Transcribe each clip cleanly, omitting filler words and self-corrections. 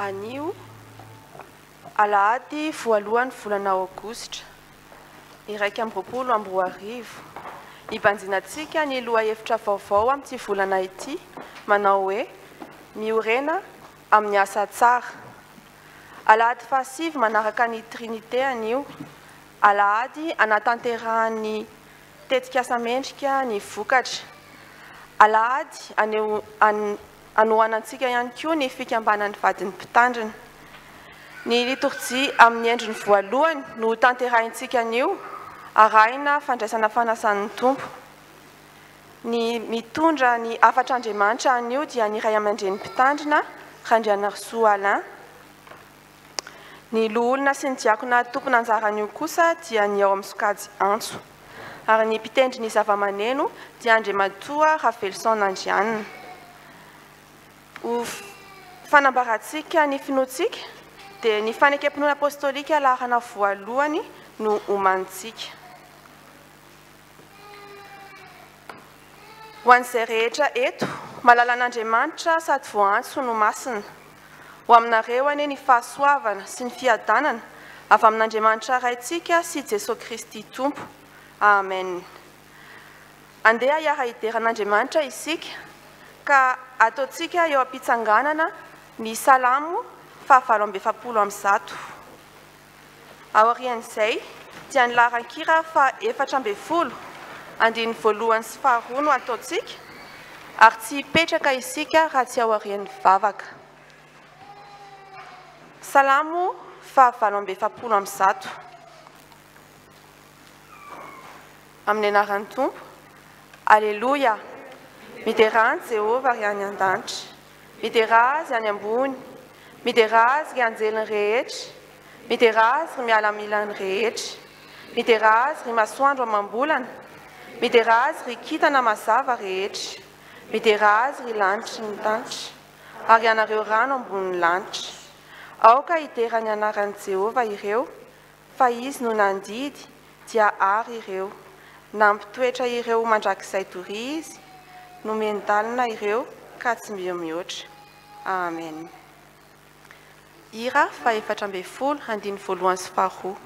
Anio, alahady voalohan'ny volana aogositra 2021, hibanjinantsika ny lohahevitra vaovao amin'ity volana ity manao hoe Miorena amin'ny asa tsara. Alahady fahasivy manaraka ny Trinite anio, alahady anatanterahan'ny tetikasa mendrika ny vokatra. Alahady aneho Hanohanantsika ihany koa ny fikambanan'ny vadin'ny mpitandrina. Ny litorjia amin'ny endriny voalohany no hotanterahintsika anio, arahina fandraisana fanasan'ny Tompo. Ny mitondra ny hafatr'Andriamanitra anio dia ny ray aman-dreny mpitandrina, Randrianarisoa Alain. Ny loholona sy ny diakona tompon'anjara anio kosa dia ny ao amin'ny sokajy antso. Ary ny mpitendry ny zavamaneno dia Andriamatoa Raveloson Andrianina. Ho fanambarantsika ny finoantsika dia ny fanekem-pinoana apostolika laharana voalohany no omanintsika. Ho an'izay rehetra eto, malala an'Andriamanitra sady voaantso no masina. Ho aminareo anie ny fahasoavana sy ny fiadanana avy amin'Andriamanitra Raintsika sy Jesoa Kristy Tompo. Amen. Andeha hiara-hidera an'Andriamanitra isika, ka ataontsika eo am-pitsanganana ny Salamo faha 148. Aorian'izay dia ny laharan-kira faha 14, andininy voalohany sy faharoa no ataontsika, ary tsy hipetraka isika raha tsy aorian'ny vavaka. Salamo faha 148. Amin'ny anaran'ny Tompo. Aleloia! Miderà an'i Jehovah ry any an-danitra. Miderà Azy any ambony. Miderà Azy ry anjeliny rehetra. Miderà Azy ry mialamilany rehetra. Miderà Azy ry masoandro amam-bolana. Miderà Azy ry kintana mazava rehetra. Miderà Azy ry lanitry ny lanitra, ary ianareo rano ambonin'ny lanitra. Aoka hidera ny anaran'i Jehovah ireo, fa Izy no nandidy, dia àry ireo. Nampitoetra ireo ho mandrakizay doria Izy, nomeny dalina ireo ka tsy mby mihoatra. Amen. Hira faha-14, andininy voalohany sy faharoa.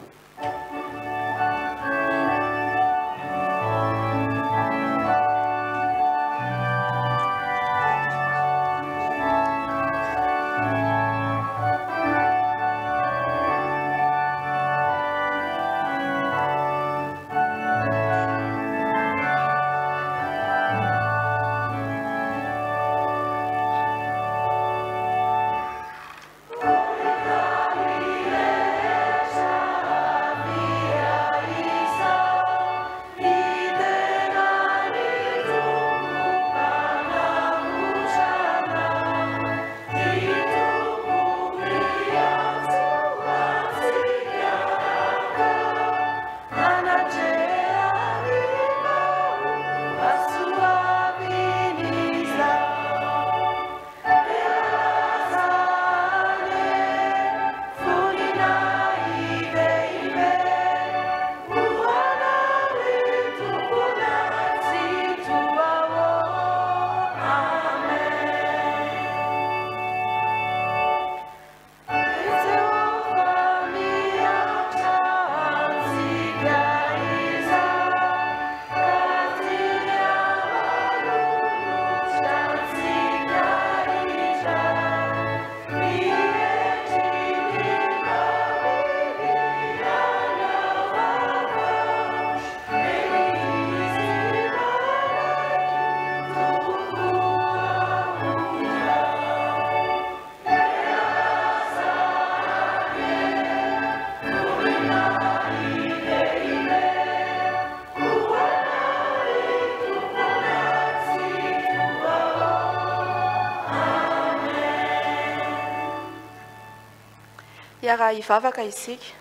Hiara-hivavaka isika.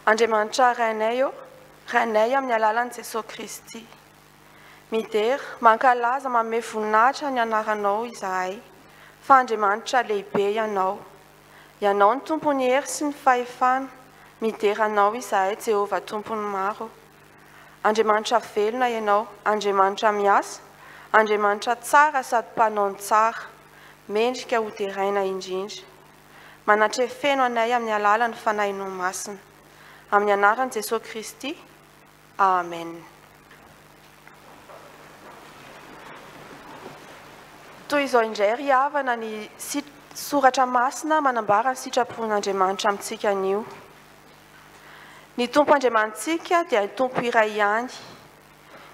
Andriamanitra Rainay ô, Rainay amin'ny alalan'i Jesoa Kristy. Midera, mankalaza, manome voninahitra ny anaranao izahay, fa Andriamanitra lehibe Ianao. Ianao no Tompon'ny hery sy ny fahefana, midera Anao izahay Jehovah Tompon'ny maro. Andriamanitra velona Ianao, Andriamanitra miasa, Andriamanitra tsara sady mpanao ny tsara, mendrika ho deraina indrindra. Manatrefeno anay amin'ny alalan'ny Fanahinao Masina. Amin'ny anaran'i Jesoa Kristy. Amen. Toy izao indray ry havana ny soratra masina manambara ny sitrapon'Andriamanitra amintsika anio. Ny Tompo Andriamanitsika dia Tompo iray ihany.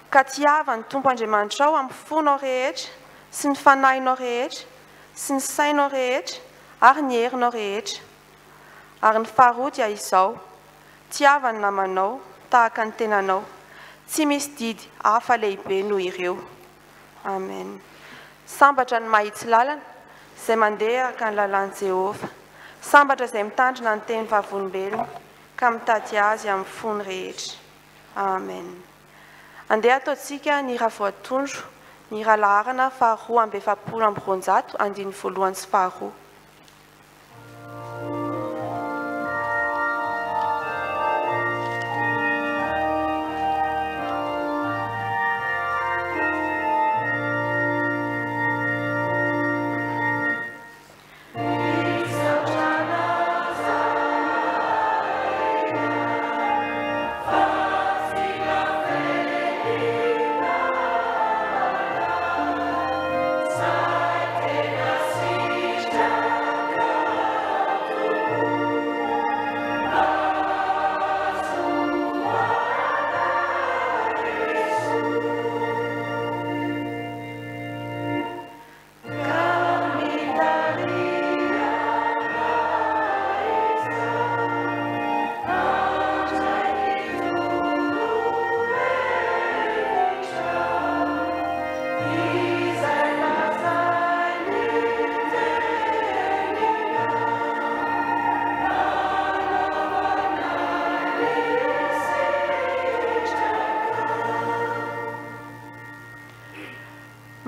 Ka tiava ny Tompo Andriamanitrao amin'ny fonao rehetra sy ny fanahinao rehetra sy ny sainao rehetra ary ny herinao rehetra. Ary ny faharoa dia izao, tiava ny namanao tahaka ny tenanao. Tsy misy didy hafa lehibe noho ireo. Amen. Sambatra ny mahitsy lalana, izay mandeha araka ny lalàn'i Jehovah. Sambatra izay mitandrina ny teny vavolombelony, ka mitady azy amin'ny fony rehetra. Amen. Andeha ataontsika ny hira voatondro, ny hira laharana faha 242, andininy voalohany sy faharoa.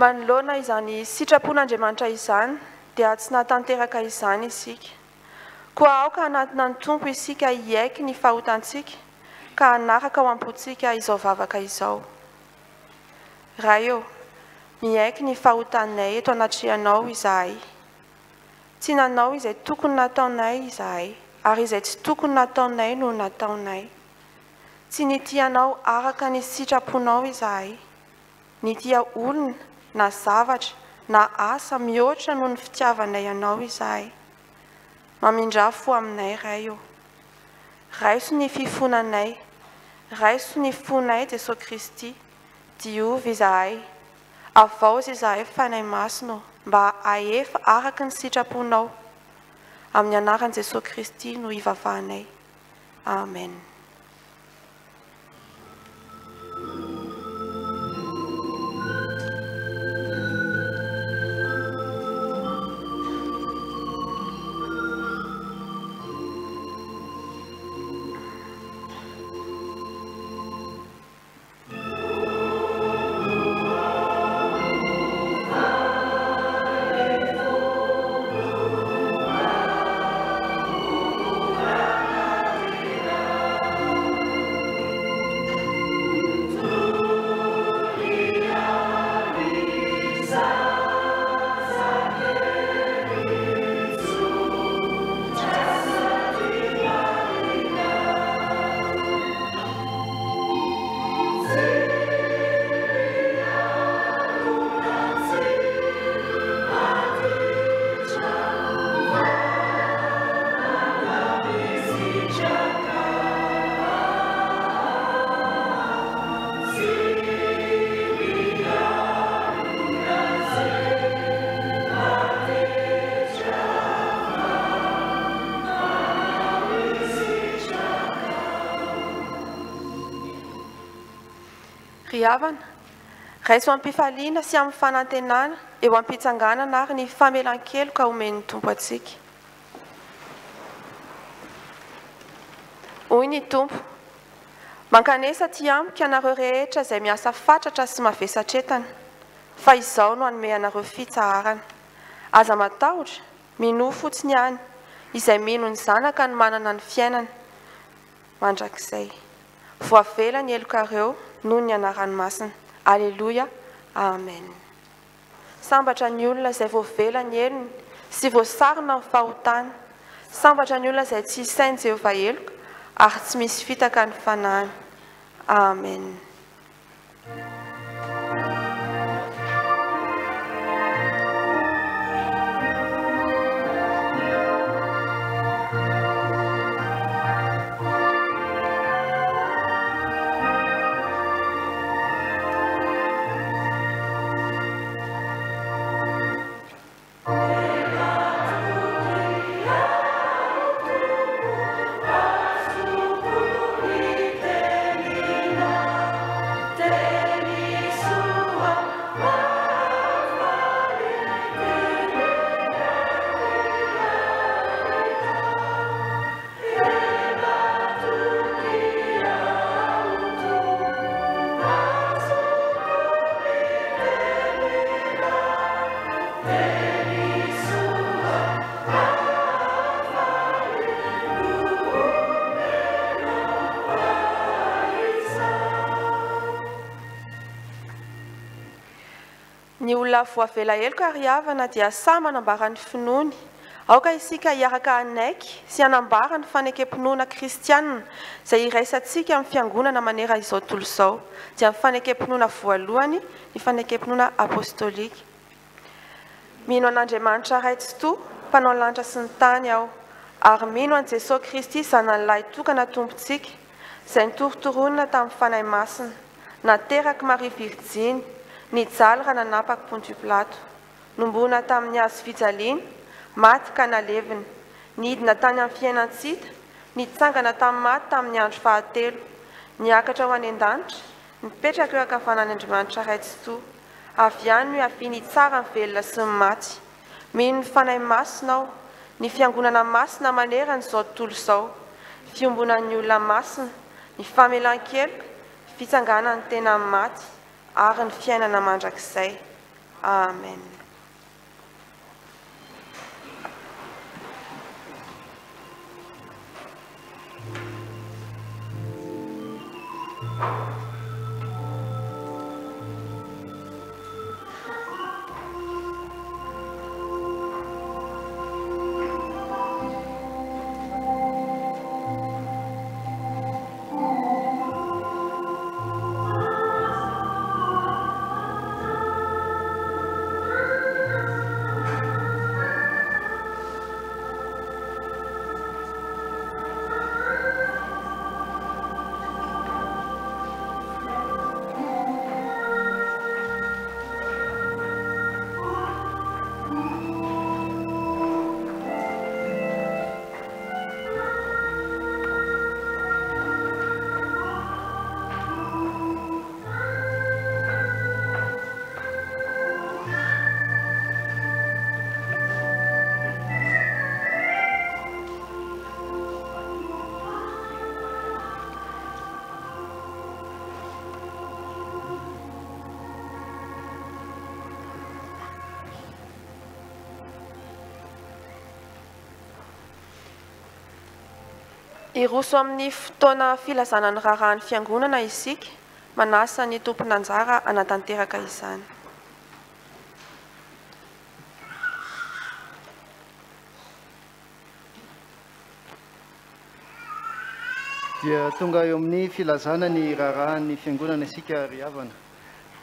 Manoloana izany sitrapon'Andriamanitra izany dia tsy nahatanteraka izany isika. Koa aoka hanatona ny Tompo isika hiaiky ny fahotantsika ka hanaraka ao am-pontsika izao vavaka izao. Ray ô, miaiky ny fahotanay eto anatrehanao izahay. Tsy nanao izay tokony nataonay izahay, ary izay tsy tokony nataonay no nataonay. Tsy nitia Anao araka ny sitraponao izahay. Nitia olona, na zavatra, na asa mihoatra noho ny fitiavanay Anao izahay. Mamindrà fo aminay, Ray ô. Raiso ny fifonanay. Raiso ny fonay, Jesoa Kristy. Diovy izahay. Havaozy izahay Fanahy Masina ô, mba hahefa araka ny sitraponao. Amin'ny anaran'i Jesoa Kristy no ivavahanay. Amen. Ry havana, raiso amim-pifaliana sy amin'ny fanantenana eo am-pitsanganana ary ny famelan-keloka omen'ny Tompo antsika. Hoy ny Tompo, Mankanesa aty amiko ianareo rehetra izay miasa fatratra sy mavesatretana, fa Izaho no hanome anareo fitsaharana. Aza matahotra, minoa fotsiny ihany, izay mino ny Zanaka no manana ny fiainana mandrakizay. Voavela ny helokareo noho ny anarany masina. Aleloia. Amen. Sambatra ny olona izay voavela ny helony sy voasarona ny fahotany. Sambatra ny olona izay tsy isain'i Jehovah heloka ary tsy misy fitaka ny fanahiny. Amen. Ny olona voavela heloka ry havana dia sahy manambara ny finoany. Aoka isika hiaraka hanaiky sy hanambara ny fanekem-pinoana kristiana izay iraisantsika amin'ny Fiangonana manerana izao tontolo izao, dia ny fanekem-pinoana voalohany, ny fanekem-pinoana apostolika. Mino an'Andriamanitra Ray Tsitoha, Mpanao ny lanitra sy ny tany aho, ary mino an'i Jesoa Kristy Zanany Lahitokana Tompontsika, izay nitorontoronina tamin'ny Fanahy Masina, naterak'i Maria Virjiny, nijaly raha nanapak'i Pontio Pilato, nomboana tamin'ny hazo fijaliana, maty ka nalevina, nidina tany amin'ny fiainan-tsy hita, nitsangana tamin'ny maty tamin'ny andro fahatelo, niakatra ho any an-danitra, mipetraka eo ankavanan'Andriamanitra Ray Tsitoha. Avy any no hiaviany hitsara ny velona sy ny maty. Mino ny Fanahy Masina aho, ny Fiangonana masina manerana izao tontolo izao, fiombonan'ny olona masina, ny famelan-keloka, fitsanganan'ny tena amin'ny maty, ary ny fiainana mandrakizay. Amen. Hiroso amin'ny fotoana filazana ny raharahan'ny Fiangonana isika, manasa ny tompon'anjara hanatanteraka izany. Dia tonga eo amin'ny filazana ny raharahan'ny Fiangonana isika ry havana.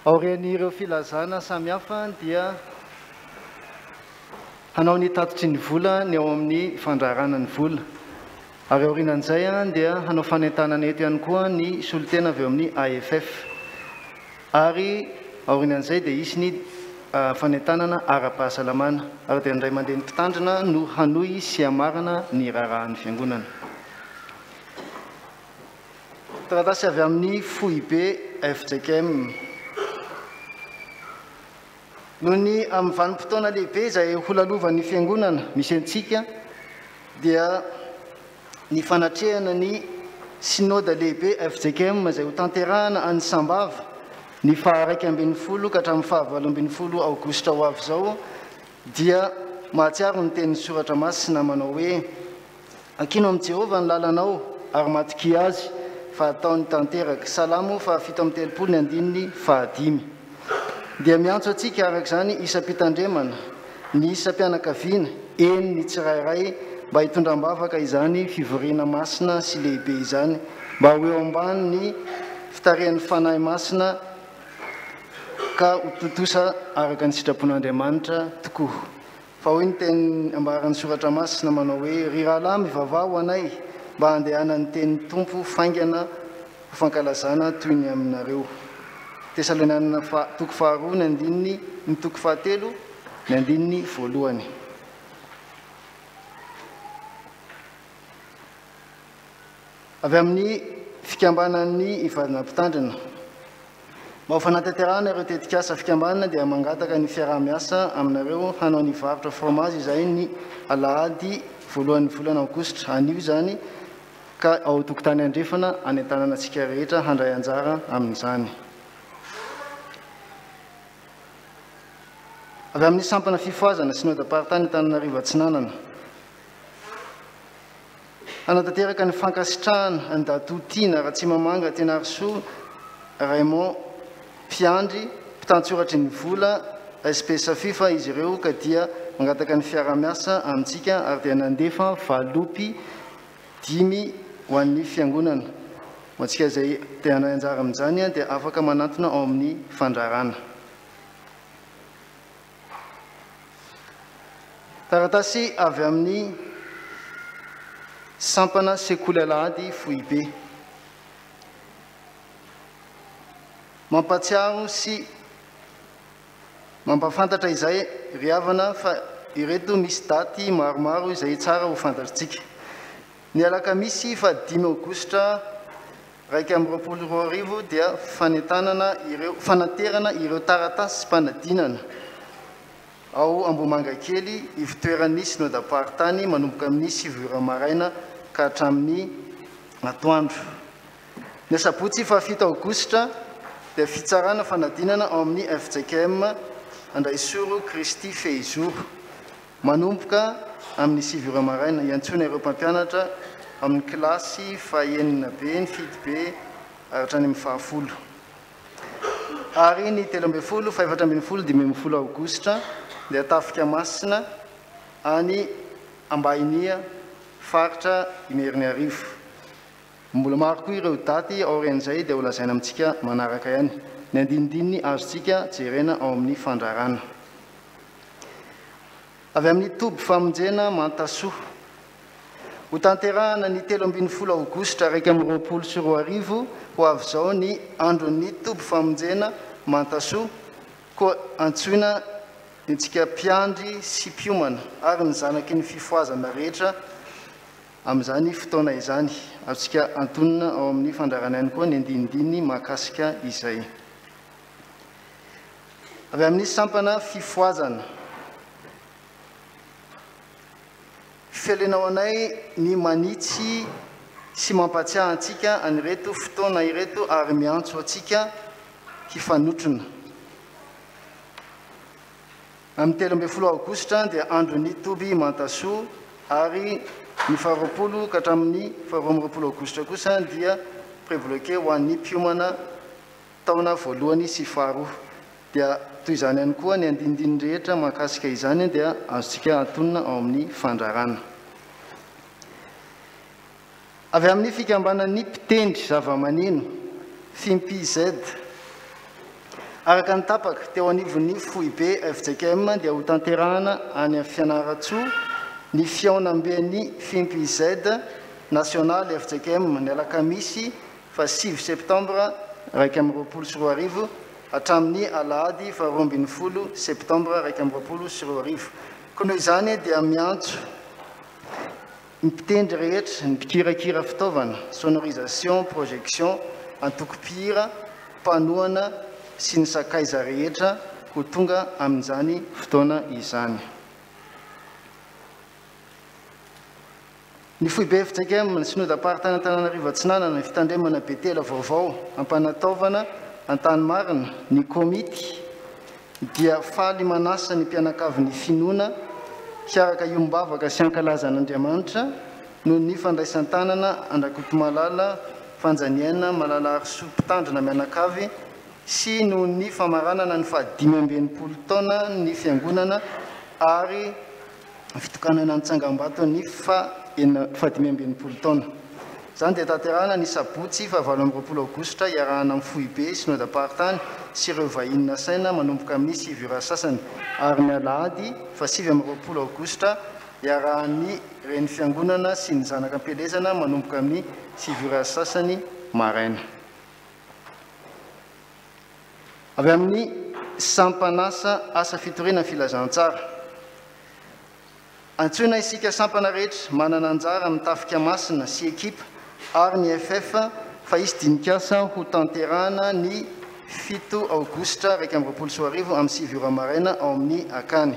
Aorian'ireo filazana samihafa dia hanao ny tatitry ny vola ny ao amin'ny fandraharahana ny vola. Ary aorianan'izay dia hanao fanentanana eto ihany koa ny solontena avy eo amin'ny AFF. Ary aorianan'izay dia hisy ny fanentanana ara-pahasalamana. Ary dia ny ray aman-dreny mpitandrina no hanohy sy hamarana ny raharahan'ny Fiangonana. Taratasy avy amin'ny Foibe fjkm. Noho ny amin'ny vanim-potoana lehibe izay holalovan'ny Fiangonana misy antsika dia ny fanatrehana ny Synoda lehibe fjkm izay hotanterahana any Sambava ny faha-11 ka hatramin'ny faha-18 aogositra ho avy izao dia mahatsiaro ny tenin'ny Soratra Masina manao hoe, Ankino amin'i Jehovah ny lalanao, ary matokia azy, fa hataony tanteraka. Salamo faha-37 ny andininy fahadimy. Dia miantso antsika araka izany isam-pitandremana, ny isam-pianakaviana, eny ny tsirairay, mba hitondra am-bavaka izany fivoriana masina sy lehibe izany, mba ho eo ambanin'ny fitarihan'ny Fanahy Masina ka ho tontosa araka ny sitrapon'Andriamanitra tokoa. Fa hoy ny teny ambaran'ny Soratra Masina manao hoe, Ry rahalahy, mivavaha ho anay, mba handehanan'ny tenin'ny Tompo faingana ho fankalazana toy ny aminareo. Tesalonianina faha, toko faharoa ny andininy, ny toko fahatelo ny andininy voalohany. Avy amin'ny fikambanan'ny Ivadina Mpitandrina. Mba ho fanatanterahana ireo tetikasa fikambanana dia mangataka ny fiaraha-miasa aminareo hanao ny varotra fromazy izahay ny alahady voalohan'ny volana aogositra, anio izany, ka ao Tokotany Andrefana anentanana antsika rehetra handray anjara amin'izany. Avy amin'ny sampana fifohazana Synodam-paritany Antananarivo Atsinanana. Hanatanteraka ny fankasitrahana an-dRtoa Tiana Ratsimamanga Tenarisoa Raymond Mpiandry, mpitantsoratry ny vola SP Safifa izy ireo ka dia mangataka ny fiaraha-miasa amintsika ary dia nandefa valopy dimy ho an'ny fiangonana. Ho antsika izay te handray anjara amin'izany dia afaka manantona ao amin'ny fandrarana. Taratasy avy amin'ny Sampana Sekoly Alahady Foibe. Mampahatsiaro sy mampahafantatra izay ry havana fa ireto misy daty maromaro izay tsara ho fantatritsika. Ny alakamisy fahadimy aogositra 2021 dia fanentanana ireo fanaterana ireo taratasim-panadinana ao Ambohimangakely, ivotoeran'ny Synodam-paritany manomboka amin'ny sivy ora maraina ka hatramin'ny atoandro. Ny asabotsy fahafito aogositra dia fitsarana fanadinana ao amin'ny fjkm Andraisoro Kristy Fehizoro. Manomboka amin'ny sivy ora maraina, iantsoana ireo mpampianatra amin'ny kilasy fahenina be, ny fito be ary hatrany amin'ny fahafolo. Ary ny 13, 14, 15 aogositra dia tafika masina any Ambahinia, faritra Imeriniarivo. Mbola maro koa ireo daty aorian'izay dia holazaina amintsika manaraka ihany. Ny andinindininy azontsika jerena ao amin'ny fandrarana. Avy amin'ny toby famonjena Mantasoa. Hotanterahana ny 13 aogositra 2021 ho avy izao ny andron'ny toby famonjena Mantasoa koa antsoina antsika mpiandry sy mpiomana ary ny zanaky ny fifohazana rehetra amin'izany fotoana izany. Azontsika antonona ao amin'ny fandrarana ihany koa ny andinindininy mahakasika izay. Avy amin'ny sampana fifohazana. Fialena ho anay ny manitsy sy mampahatsiahy antsika an'ireto fotoana ireto ary miantso antsika hifanotrona. Amin'ny 13 aogositra dia andron'ny toby Mantasoa ary ny faharoapolo ka hatramin'ny faharoa amby roapolo aogositra kosa dia pré-bloqué ho an'ny mpiomana taona voalohany sy faharoa. Dia toy izany ihany koa ny andinindininy rehetra mahakasika izany dia azontsika antonona ao amin'ny fandrarana. Avy amin'ny fikambanan'ny mpitendry zavamaneno, Fimpi-Z. Araka ny tapaka teo anivon'ny foibe fjkm dia hotanterahana any Fianarantsoa ny fihaonamben'ny Fimpi-Z nasionaly fjkm ny alakamisy faha sivy septambra 2021 hatramin'ny alahady faha 12 septambra 2021. Koa noho izany dia miantso ny mpitendry rehetra, ny mpikirakira fitaovana, sonorisation, projection, antoko mpihira, mpanohana sy ny sakaiza rehetra ho tonga amin'izany fotoana izany. Ny foibe fjkm, ny Synodam-paritany Antananarivo Atsinanana, ny fitandremana Betela vaovao Ampanataovana Antanimarina, ny komity dia faly manasa ny mpianakavin'ny finoana hiaraka hiombavaka sy hankalaza an'Andriamanitra noho ny fandraisan-tanana an-dRakotomalala Fanjaniaina Malalaharisoa Mpitandrina mianakavy sy noho ny famaranana ny faha 65 taona ny Fiangonana ary. fitokanana ny tsangambaton'ny faha-65 taona. Izany dia tanterahana ny sabotsy faha-28 aogositra iarahana amin'ny foibe synodam-paritany sy ireo vahiny nasaina manomboka amin'ny sivy ora sasany ary ny alahady faha-29 aogositra iarahan'ny reny fiangonana sy ny zanaka am-pielezana manomboka amin'ny sivy ora sasany maraina. Avy amin'ny sampan'asa asa fitoriana ny filazantsara. Antsoina isika sampana rehetra manana anjara amin'ny tafika masina sy ekipa ary ny FF fa hisy dinik'asa ho tanterahana ny fito aogositra 2021 amin'ny sivy ora maraina ao amin'ny Akany.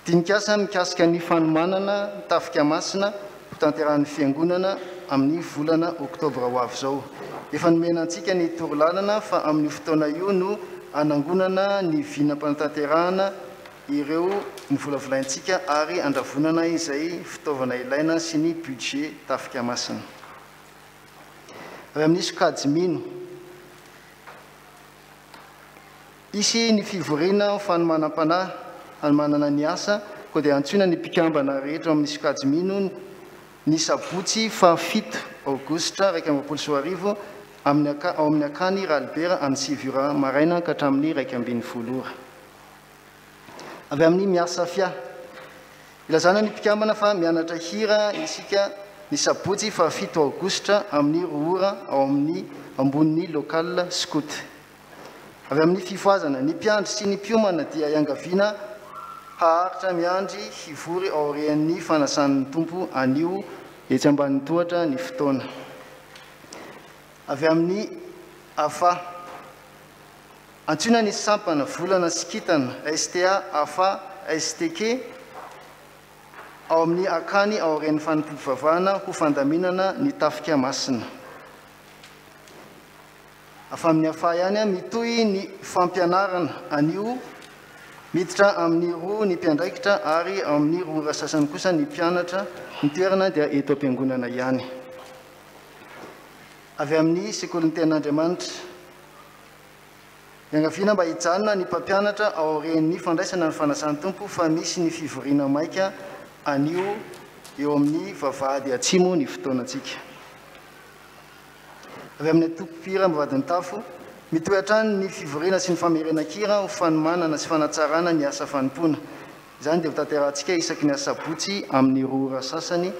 Dinik'asa mikasika ny fanomanana tafika masina ho tanterahan'ny Fiangonana amin'ny volana oktobra ho avy izao. Efa nomena antsika ny torolalana fa amin'io fotoana io no hanangonana ny vinam-panatanterahana ireo novolavolaintsika ary handravonana izay fitaovana ilaina sy ny budget tafika masina. Avy amin'ny sokajy mino. Hisy ny fivoriana ho fanomanam-panahy hanomanana ny asa, koa dia antsoina ny mpikambana rehetra ao amin'ny sokajy mino ny sabotsy fahafito aogositra 2021 amin'ny ao amin'ny Akany Ralibera amin'ny sivy ora maraina ka hatramin'ny 11 ora. Avy amin'ny Miasafia. Ilazana ny mpikambana fa mianatra hira isika ny sabotsy fahafito aogositra amin'ny roa ora ao amin'ny ambonin'ny local scout. Avy amin'ny fifohazana, ny mpiandry sy ny mpiomana dia iangaviana haharitra miandry hivory aorian'ny fanasan'ny Tompo anio etsy ambanin'ny tohatra ny fotoana. Avy amin'ny afa. Antsoina ny sampana, volana sy kintana, STA, afa, STK, ao amin'ny akany aorian'ny fanompoam-pivavahana ho fandaminana ny tafika masina. Fa amin'ny afa ihany, mitohy ny fampianarana anio, miditra amin'ny roa ny mpiandraikitra ary amin'ny roa ora sasany kosa ny mpianatra, ny toerana dia eto am-piangonana ihany. Avy amin'ny Sekolin'ny Tenin'Andriamanitra. Iangaviana mba hijanona ny mpampianatra aorian'ny fandraisana ny fanasan'ny Tompo fa misy ny fivoriana maika anio eo amin'ny vavahady atsimo ny fotoanantsika. Avy amin'ny antoko mpihira mivadin'ny tafo, mitohy hatrany ny fivoriana sy ny famerenan-kira ho fanomanana sy fanatsarana ny asa fanompoana. Izany dia hotanterahantsika isaky ny asabotsy amin'ny roa ora sasany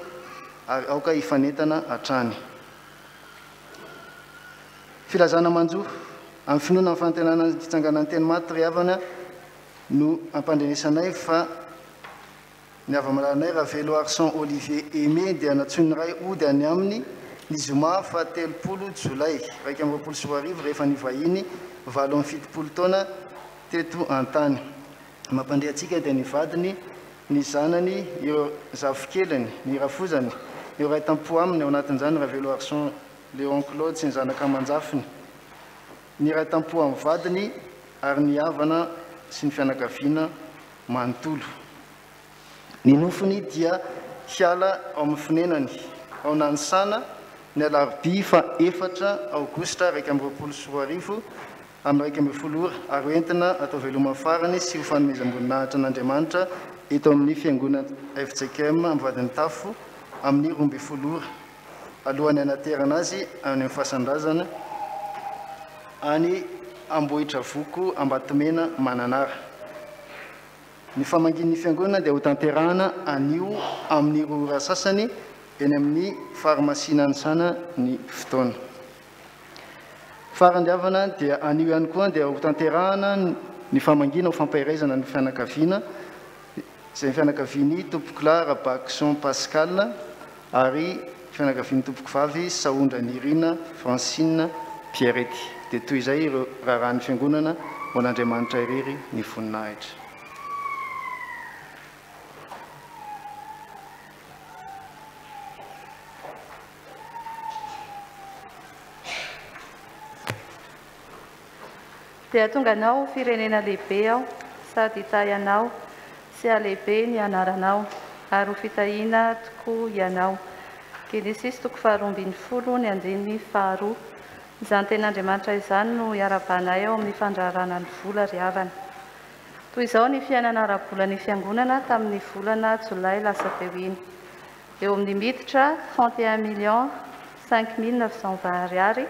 ary aoka hifanentana hatrany. Filazana manjo, amin'ny finoana ny fanantenana ny fitsanganan'ny teny maty ry havana no ampandrenesanay fa Ny hava-malalanay Raveloarison Olivier Aimé dia nantsoin'ny ray hody any aminy ny zoma faha 30 jolay 2021 rehefa nivahiny 78 taona teto an-tany. Mampandre antsika dia ny vadiny, ny zanany, ireo zafikeliny, ny rafozany, ireo ray tampo aminy ao anatin'izany Raveloarison Léon Claude sy ny zanaka aman-jafiny, ny ray tampo amin'ny vadiny ary ny havana sy ny fianakaviana manontolo. Ny nofony dia hiala ao amin'ny fonenany ao Nanisana ny alarobia faha efatra aogositra 2021 amin'ny 11 ora ary ho entina atao veloma farany sy ho fanomezam-boninahitra an'Andriamanitra eto amin'ny Fiangonana fjkm Ambavahadinitafo amin'ny 12 ora alohan'ny hanaterana azy any amin'ny fasan-drazana any Ambohitravoko Ambatomena Mananara. Ny famangian'ny Fiangonana dia hotanterahana anio amin'ny roa ora sasany eny amin'ny Farmasia Nanisana ny fotoana. Farany havana dia anio ihany koa dia hotanterahana ny famangiana ho fampaherezana ny fianakaviana izay ny fianakavian'i Tompokolahy Rabakison Pascal ary fianakavian'ny Tompokovavy Sahondra Nirina Francine Pierrette. Dia toy izay ireo raharahan'ny Fiangonana ho an'Andriamanitra irery ny voninahitra. Dia hahatonga anao ho firenena lehibe Aho, sady hitahy anao sy hahalehibe ny anaranao, ary ho fitahiana tokoa ianao. Genesisy toko faharoa ambin'ny folo ny andininy faharoa. Izany tenin'Andriamanitra izany no iarahabanay ao amin'ny fandraharahana ny vola ry havana. Toy izao ny fiainana ara-bolan'ny fiangonana tamin'ny volana jolay lasa teo iny. Eo amin'ny miditra 31 millions 5920 ariary,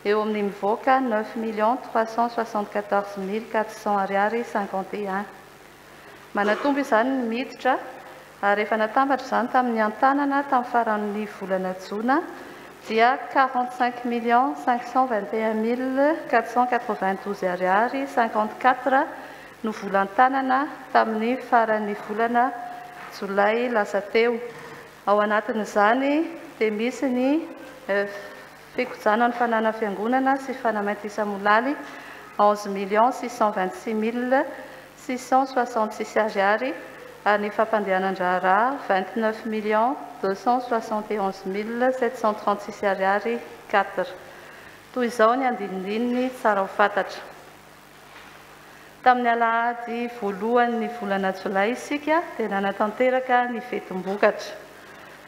eo amin'ny mivoaka 9 millions 374 400 ariary 51. Manatombo izany ny miditra ary efa natambatra izany tamin'ny antanana tamin'ny faran'ny volana jona dia 45 millions 521 492 ariary 54 no volan-tanana tamin'ny faran'ny volana jolay lasa teo. Ao anatin'izany dia misy ny fikojana ny fanana fiangonana sy fanamaintisa-molaly 11 millions 626 666 ariary ary ny fampandehanan-draharaha 29 millions 271 736 ariary 4. Toy izao ny andinindininy tsara ho fantatra. Tamin'ny alahady voalohan'ny volana jolay isika dia nanatanteraka ny fetim-bokatra.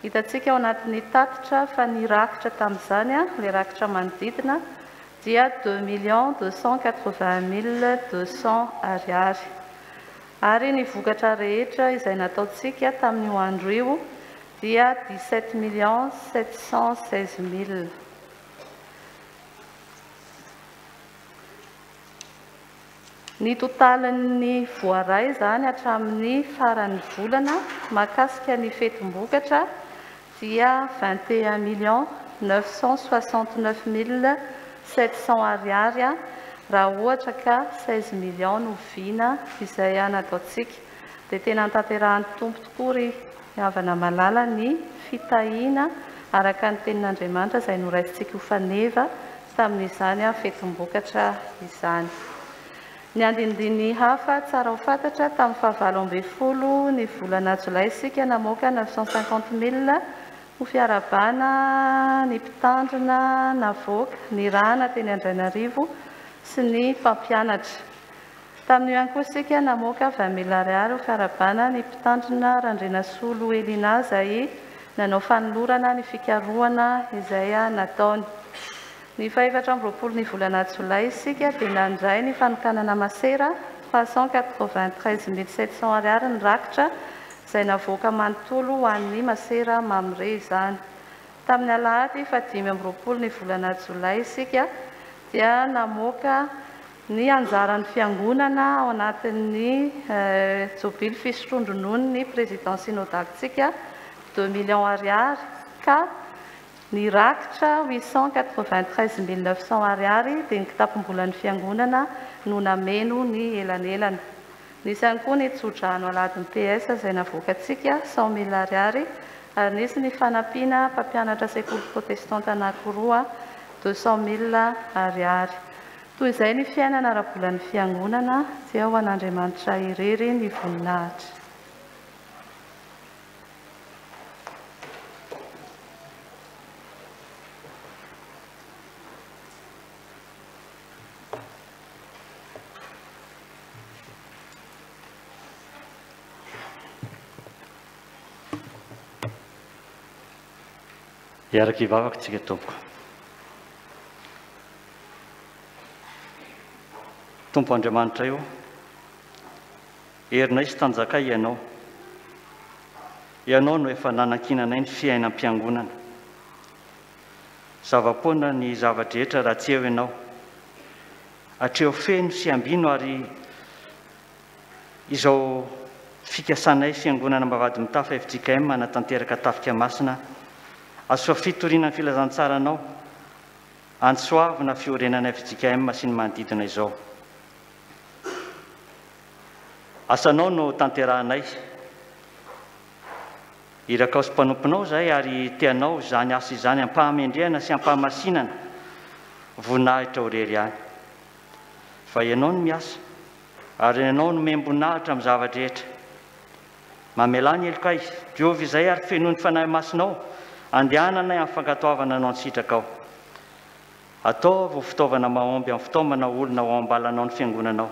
Hitantsika ao anatin'ny tatitra fa ny rakitra tamin'izany, ilay rakitra manodidina, dia 2 millions 280 200 ariary. Ary ny vokatra rehetra izay nataontsika tamin'io andro io dia 17 millions 716 mille. Ny totalin'ny voaray izany hatramin'ny faran'ny volana mahakasika ny fetim-bokatra dia 21 millions 969 mille 700 ariary raha ohatra ka 16 millions no vina izay nataontsika. Dia tena notanterahan'ny Tompo tokoa ry havana malala ny fitahiana araka ny tenin'Andriamanitra izay noraisintsika ho faneva tamin'izany fetim-bokatra izany. Ny andinindiny hafa tsara ho fantatra, tamin'ny faha-18 ny volana jolay isika namoaka 950 mille ho fiarahabana ny mpitandrina navoaka, nirahana teny Andrainarivo sy ny mpampianatra. Tamin'io ihany koa isika namoaka 20 mille ariary ho fiarahabana ny mpitandrina Randrianasolo Elina izay nanao fanolorana ny fikarohana izay nataony. Ny faha-24 ny volana jolay isika dia nandray ny fanokanana masera 393 700 ariary ny rakitra izay navoaka manontolo ho an'ny masera Mamre izany. Tamin'ny alahady faha-25 ny volana jolay isika dia namoaka ny anjaran'ny fiangonana ao anatin'ny jobily fisotroan-drononon'ny président synodalintsika 2 millions ariary ka ny rakitra 893 900 ariary dia ny kitapom-bolan'ny fiangonana no nameno ny elanelana. Nisy ihany koa ny tsodrano aladin'ny PS izay navoakantsika 100 mille ariary ary nisy ny fanampiana mpampianatra sekoly protestanta anankiroa 200 mille ariary. Toy izay ny fiainana ara-bolan'ny fiangonana dia ho an'Andriamanitra irery ny voninahitra. Hiaraka hivavaka tsika tompoko. Tompo Andriamanitra io, herinay sy tanjakay Ianao. Ianao no efa nanankinanay ny fiainam-piangonana. Zava-poana ny zava-drehetra raha tsy eo Ianao. Atreho feno sy ambino ary izao fikasanay Fiangonana Ambavahady Mitafo FJKM hanatanteraka tafika masina asoa fitoriana ny filazantsaranao antsoavina fiorenana FJKM sy ny manodidina izao. Asanao no tanterahanay. Irakao sy mpanomponao izahay ary te hanao izany asa izany am-pahamendrehana sy am-pahamasinana, voninahitra ho irery ihany. Fa Ianao no miasa, ary Ianao no omem-boninahitra amin'ny zava-drehetra. Mamelà ny helokay, diovy izay ary fenoy ny Fanahy Masinao, andehananay amin'ny fankatoavana Anao ny sitrakao. Ataovy ho fitaovana mahomby amin'ny fitaomana olona ho ao am-balanao ny Fiangonanao.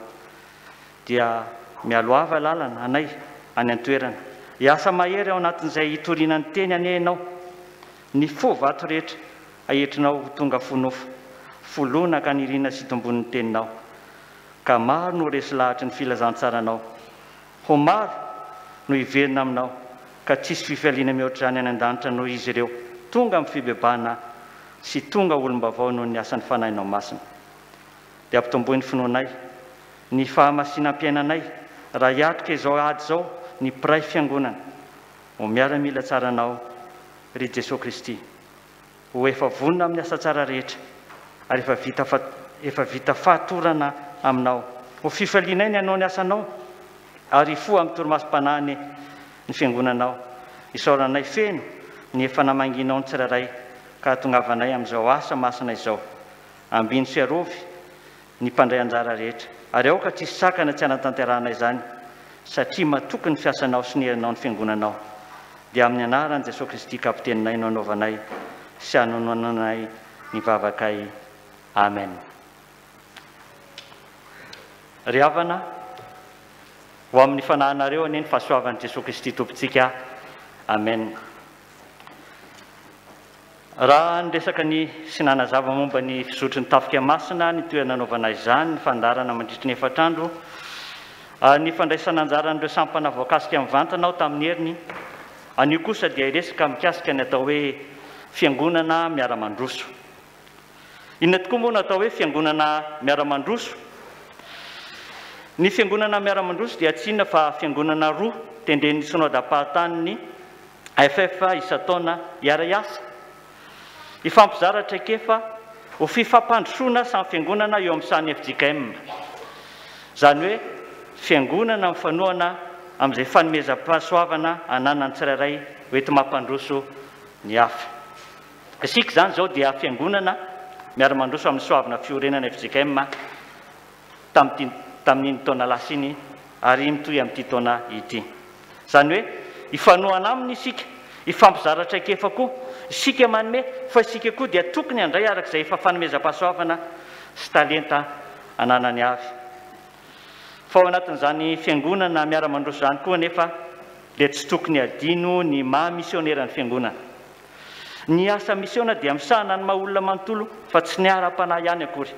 Dia mialoava lalana anay any an-toerana. Hiasa mahery ao anatin'izay hitoriana ny Teny anie Ianao. Ny fo vato rehetra ahetrinao ho tonga fo nofo, fo lonaka aniriana sy tombon'ny Teninao. Ka maro no resy lahatry ny filazantsaranao. Ho maro no hiverina aminao, ka tsy hisy fifaliana mihoatra izany any an-danitra noho izy ireo tonga amin'ny fibebahana sy tonga olom-baovao noho ny asan'ny Fanahinao Masina. Dia ampitomboy ny finoanay, ny fahamasinam-piainanay, raha hiatrika izao ady izao ny mpiray fiangonana. Ho miaramila tsaranao, ry Jesoa Kristy. Ho efa vonona amin'ny asa tsara rehetra, ary efa vita efa vita fatorana aminao. Ho fifalianay ny hanao ny asanao, ary hifoha amin'ny torimasom-panahy anie ny fiangonanao. Isaoranay feno ny efa namangianao ny tsirairay ka hahatongavanay amin'izao asa masina izao. Ambino sy arovy ny mpandray anjara rehetra, ary aoka tsy hisy sakana tsy hanatanterahana izany, satria matoky ny fiasanao sy ny herinao ny Fiangonanao. Dia amin'ny anaran'i Jesoa Kristy Kapiteninay no anaovanay sy anononanay ny vavakay. Amen. Ry havana, ho amin'ny fanahinareo anie ny fahasoavan'i Jesoa Kristy Tompontsika. Amen. Raha niresaka ny sy nanazava momba ny fizotry ny Tafika Masina, ny toerana anaovana izany, ny fandaharana mandritry ny efatra andro, ary ny fandraisana anjaran'ireo sampana voakasika mivantana aho tamin'ny heriny, anio kosa dia hiresaka mikasika ny atao hoe Fiangonana miara-mandroso. Inona tokoa moa no atao hoe Fiangonana miara-mandroso? Ny Fiangonana miara-mandroso dia tsy inona fa fiangonana roa tendren'ny Synodam-pahatanin'ny FF isan-taona hiara-hiasa, hifampizara traikefa ho fifampandrosoana samy fiangonana eo amin'ny sahan'ny fjkm. Izany hoe fiangonana mifanohana amin'izay fanomezam-pahasoavana ananan'ny tsirairay hoenti-mampandroso ny hafa. Isika izany izao dia fiangonana miara-mandroso amin'ny soavina fiorenana fjkm tamin'ity tamin'iny taona lasa iny ary mitohy amin'ity taona ity. Izany hoe hifanohana aminy isika, hifampizara traikefa koa. Isika manome fa isika koa dia tokony handray araka izay efa fanomezam-pahasoavana sy talenta ananany avy. Fa ao anatin'izany fiangonana miara-mandroso izany koa anefa dia tsy tokony hadino ny maha misionera ny fiangonana. Ny asa misiona dia misahana ny maha olona manontolo fa tsy ny ara-panahy ihany akory.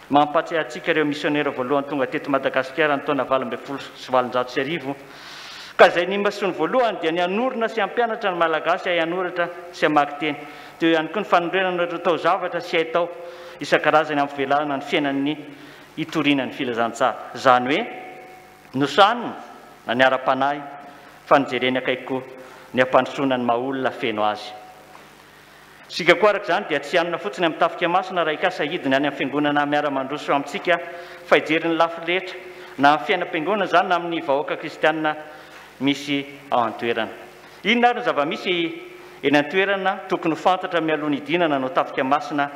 Mampahatsiahy antsika ireo misionera voalohany tonga teto Madagasikara ny taona 1818, ka izay nimasoany voalohany dia ny hanorina sy hampianatra ny Malagasy hahay hanoratra sy hamaky teny. Teo ihany koa ny fanorenana ireo taozavatra sy haitao isan-karazany hampivelarana ny fiainan'ny hitoriana ny filazantsara. Izany hoe nosahanina na ny ara-panahy fa nojereny akaiky koa ny hampandrosoana ny maha-olona feno azy. Isika koa araka izany dia tsy hianona fotsiny amin'ny tafika masina raha hikasa hidina any amin'ny fiangonana miara-mandroso amintsika fa hijery ny lafiny rehetra, na amin'ny fiainam-piangonana izany na amin'ny vahoaka kristiana misy ao an-toerana. Inona ary ny zava-misy eny an-toerana tokony ho fantatra mialoha ny hidinana hanao tafika masina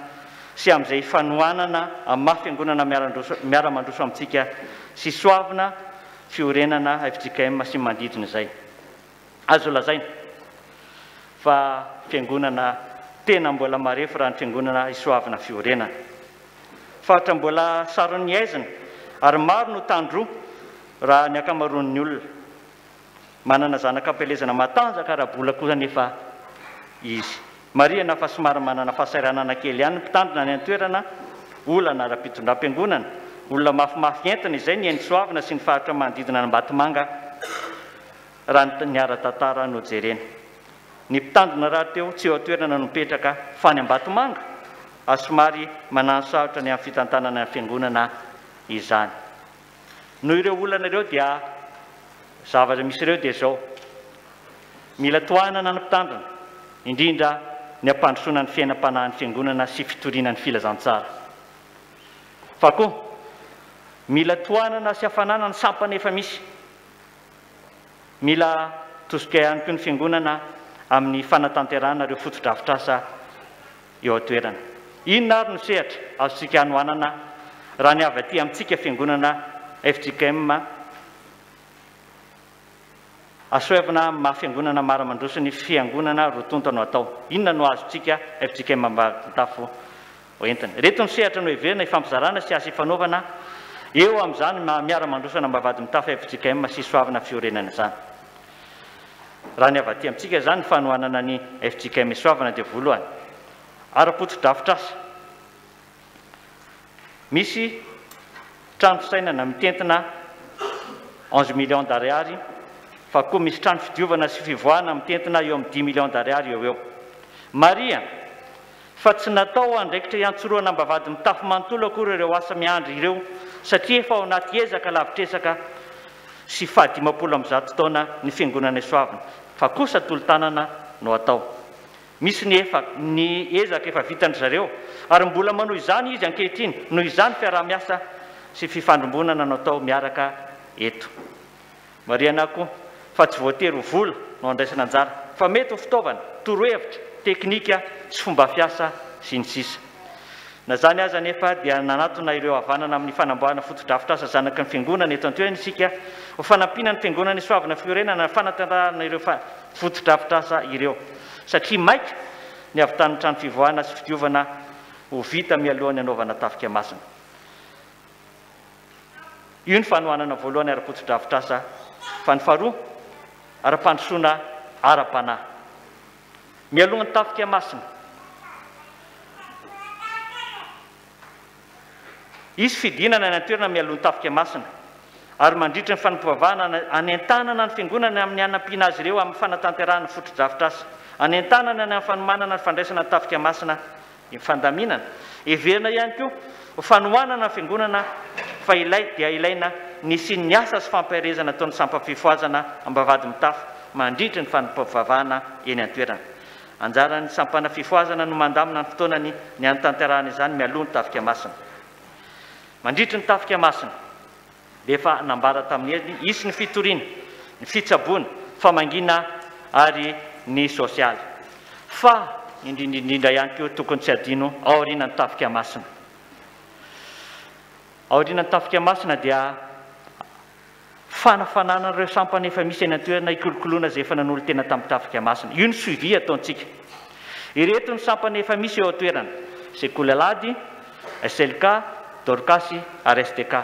sy amin'izay hifanohanana amin'ny maha fiangonana miara-mandroso amintsika sy soavina fiorenana fjkm sy ny manodidina izay? Azo lazaina fa fiangonana tena mbola marefo raha ny fiangonana Isoavina Fiorenana. Faritra mbola saron'ny haizina ary maro no tandroa raha ny ankamaroan'ny olona. Manana zanaka am-pielezana matanjaka ara-bola koa anefa izy. Marihana fa somary manana fahasahiranana kely ihany ny mpitandrina any an-toerana, olana ara-pitondram-piangonana, olona mafimafy entina izay ny eny Soavina sy ny faritra manodidina an'Ambatomanga. raha ny ara-tantara no jerena. Ny mpitandrina rahateo tsy eo an-toerana no mipetraka fa any Ambatomanga ary somary manano sarotra ny amin'ny fitantanana ny fiangonana izany. Noho ireo olana ireo dia zavatra misy ireo dia izao, mila tohanana ny mpitandrina, indrindra ny hampandrosoana ny fiainam-panahin'ny fiangonana sy fitoriana ny filazantsara. Fa koa mila tohanana sy hafanana ny sampana efa misy. Mila tosika ihany koa ny Fiangonana amin'ny fanatanterahana ireo fotodrafitrasa eo an-toerana. Inona ary no sehatra azontsika hanohanana raha ny avy aty amintsika Fiangonana fjkm Asoavina amin'ny maha Fiangonana mara-mandroso ny Fiangonana roa tonta no atao. Inona no azontsika fjkm Ambadintafo Hoentina. Ireto ny sehatra noheverina hifampizarana sy asa ifanaovana eo amin'izany maha miara-mandroso an'Ambavahadimitafo fjkm sy Soavina fiorenana izany. Raha ny avy aty amintsika izany ny fanohanana ny fjkm Soavina dia voalohany, ara-potodrafitrasa. Misy. Trano fisainana mitentina 11 millions d'ariary, fa koa misy trano fidiovana sy fivoahana mitentina eo amin'ny 10 millions d'ariary eo ho eo. Marihana fa tsy natao ho andraikitra hiantsorohana ambavahady mitafo manontolo akory ireo asa miandry ireo satria efa ao anaty ezaka lavitr'ezaka sy faha 150 taona ny Fiangonana Isoavina fa kosa tolo-tanana no atao. Misy ny efa ny ezaka efa vitan-dry zareo ary mbola manohy izany izy ankehitriny noho izany fiaraha-miasa sy fifandrombonana no atao miaraka eto. Marihana koa fa tsy voatery ho vola no andraisana anjara fa mety ho fitaovana, torohevitra, teknika sy fomba fiasa sy ny sisa. Na izany aza anefa dia nanatona ireo havanana amin'ny fanamboarana fotodrafitrasa zanaky ny Fiangonana eto an-toerana isika ho fanampiana ny Fiangonana Isoavina Fiorenana fanatanterahana ireo fotodrafitrasa ireo satria maika ny havitan'ny trano fivoahana sy fidiovana ho vita mialohan'ny hanaovana tafika masina. Io ny fanohanana voalohany ara-potodrafitrasa fa ny faharoa ara-pandrosoana ara-panahy. Mialoha ny tafika masina. Hisy fidinana any an-toerana mialoha ny tafika masina ary mandritra ny fanompoavahana hanentanana ny fiangonana amin'ny hanampiana azy ireo amin'ny fanatanterahana fotodrafitrasa. Hanentanana ny amin'ny fanomanana ny fandraisana ny tafika masina ny fandaminana. Heverina ihany koa ho fanohanana ny fiangonana fa ilay dia ilaina ny hisian'ny asa sy fampaherezana ataon'ny sampam-pifohazana Ambavahadimitafo mandritry ny fanompoam-pivavahana eny an-toerana. Anjaran'ny sampana fifohazana no mandamina ny fotoanany ny hanatanterahana izany mialoha ny Tafika Masina. Mandritry ny Tafika Masina. dia efa nambara tamin'ny heriny hisy ny fitoriana, ny fitsaboana, famangiana ary ny sosialy. Fa indrindra indrindra ihany koa tokony tsy hadino aorianan'ny Tafika Masina. Aorianan'ny Tafika Masina dia fanafanana ireo sampana efa misy eny an-toerana hikolokoloana izay efa nanolo-tena tamin'ny Tafika Masina. Io ny suivi ataontsika. Ireto ny sampana efa misy eo an-toerana, Sekoly Alahady, SLK, Dorkasy ary STK.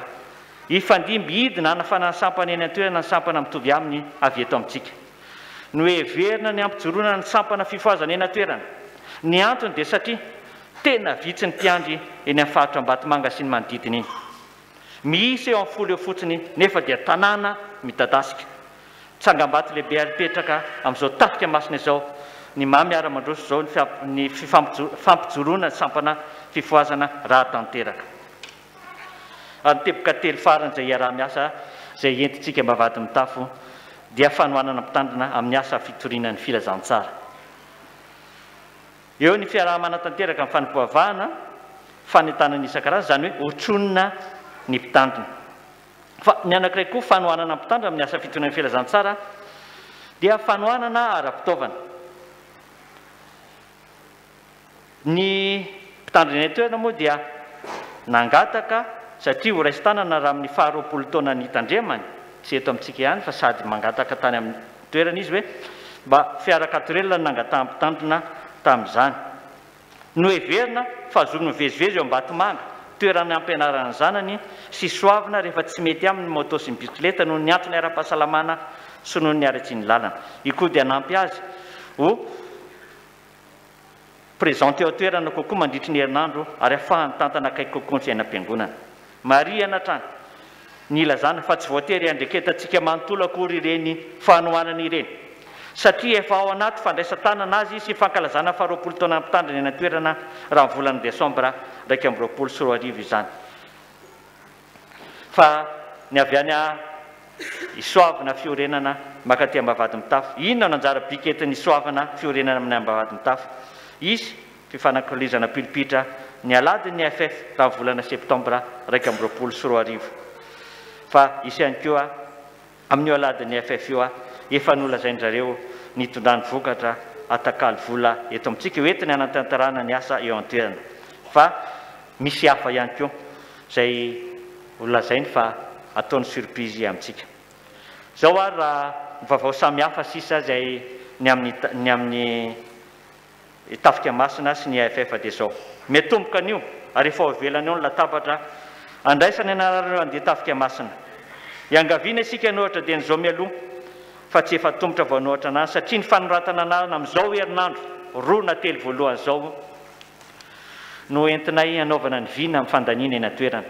Hifandimby hidina hanafana ny sampana eny an-toerana ny sampana mitovy aminy avy eto amintsika. Noheverina ny hampijoroana ny sampana fifohazana eny an-toerana. Ny antony dia satria tena vitsy ny mpiandry eny amin'ny faritra Ambatomanga sy ny manodidina iny. Miisa eo amin'ny folo eo fotsiny nefa dia tanàna midadasika. Tsangambato lehibe ary mipetraka amin'izao tafika masina izao ny maha miara-mandroso izao ny fampijoroana ny sampana fifohazana raha tanteraka. Ary ny teboka telo farany izay iaraha-miasa izay entintsika ambavahady mitafo dia fanohanana mpitandrina amin'ny asa fitoriana ny filazantsara. Eo ny fiaraha-manatanteraka ny fanompoavahana, fanentanana isan-karazany, izany hoe hotronina ny mpitandrina. Fa ny anankiray koa fanohanana mpitandrina amin'ny asa fitoriana ny filazantsara dia fanohanana ara-pitaovana. Ny mpitandrina eny an-toerana moa dia nangataka satria ho raisin-tanana raha amin'ny faha 20 taona nitandremany, tsy eto amintsika ihany fa sady mangataka tany amin'ny toerana izy hoe mba fiara katorelina no nangatahan'ny mpitandrina tamin'izany. Noheverina fa zony mivezivezy eo Ambatomanga, toerana ampianarana ny zanany, sy Soavina rehefa tsy mety aminy ny moto sy ny bisikileta noho ny antony ara-pahasalamana sy noho ny haratsian'ny lalana. Io koa dia hanampy azy ho présent eo an-toerana kokoa mandritry ny herinandro ary hahafahany mitantana akaiky kokoa ny fiainam-piangonana. Marihana hatrany ny ilazana fa tsy voatery hiandreketantsika manontolo akory ireny fanohanana ireny, satria efa ao anaty fandraisan-tanana azy sy fankalazana faha-20 taonan'ny mpitandrina eny an-toerana raha ny volana desambra 2021 izany. Fa ny avy any Isoavina fiorenana mankaty Ambavahadimitafo. Inona no anjara biriky entin'ny Isoavina fiorenana amin'ny Ambavahadimitafo? Hisy fifanakalozana pilipitra ny alahadin'ny FF tamin'ny volana septambra 2021. Fa hisy ihany koa amin'io alahadin'ny FF io efa nolazain-dry zareo ny hitondrany vokatra atakalo vola eto amintsika ho entiny hanatanterahana ny asa eo an-toerana. Fa misy hafa ihany koa izay holazainy fa ataony surprise amintsika. Izao ary raha ny vaovao samihafa sisa izay ny amin'ny ny amin'ny Tafika Masina sy ny AFF dia izao. Miatomboka anio ary efa ao ivelany ao ny latabatra andraisana ny anaran'ireo handeha Tafika Masina. Iangaviana isika hanohatra dieny izao mialoha fa tsy efa atomotra vao hanohatra anarana satria ny fanoratana anarana amin'izao herinandro roa na telo voalohany izao no entinay hanaovana ny vina amin'ny fandaniana eny an-toerana.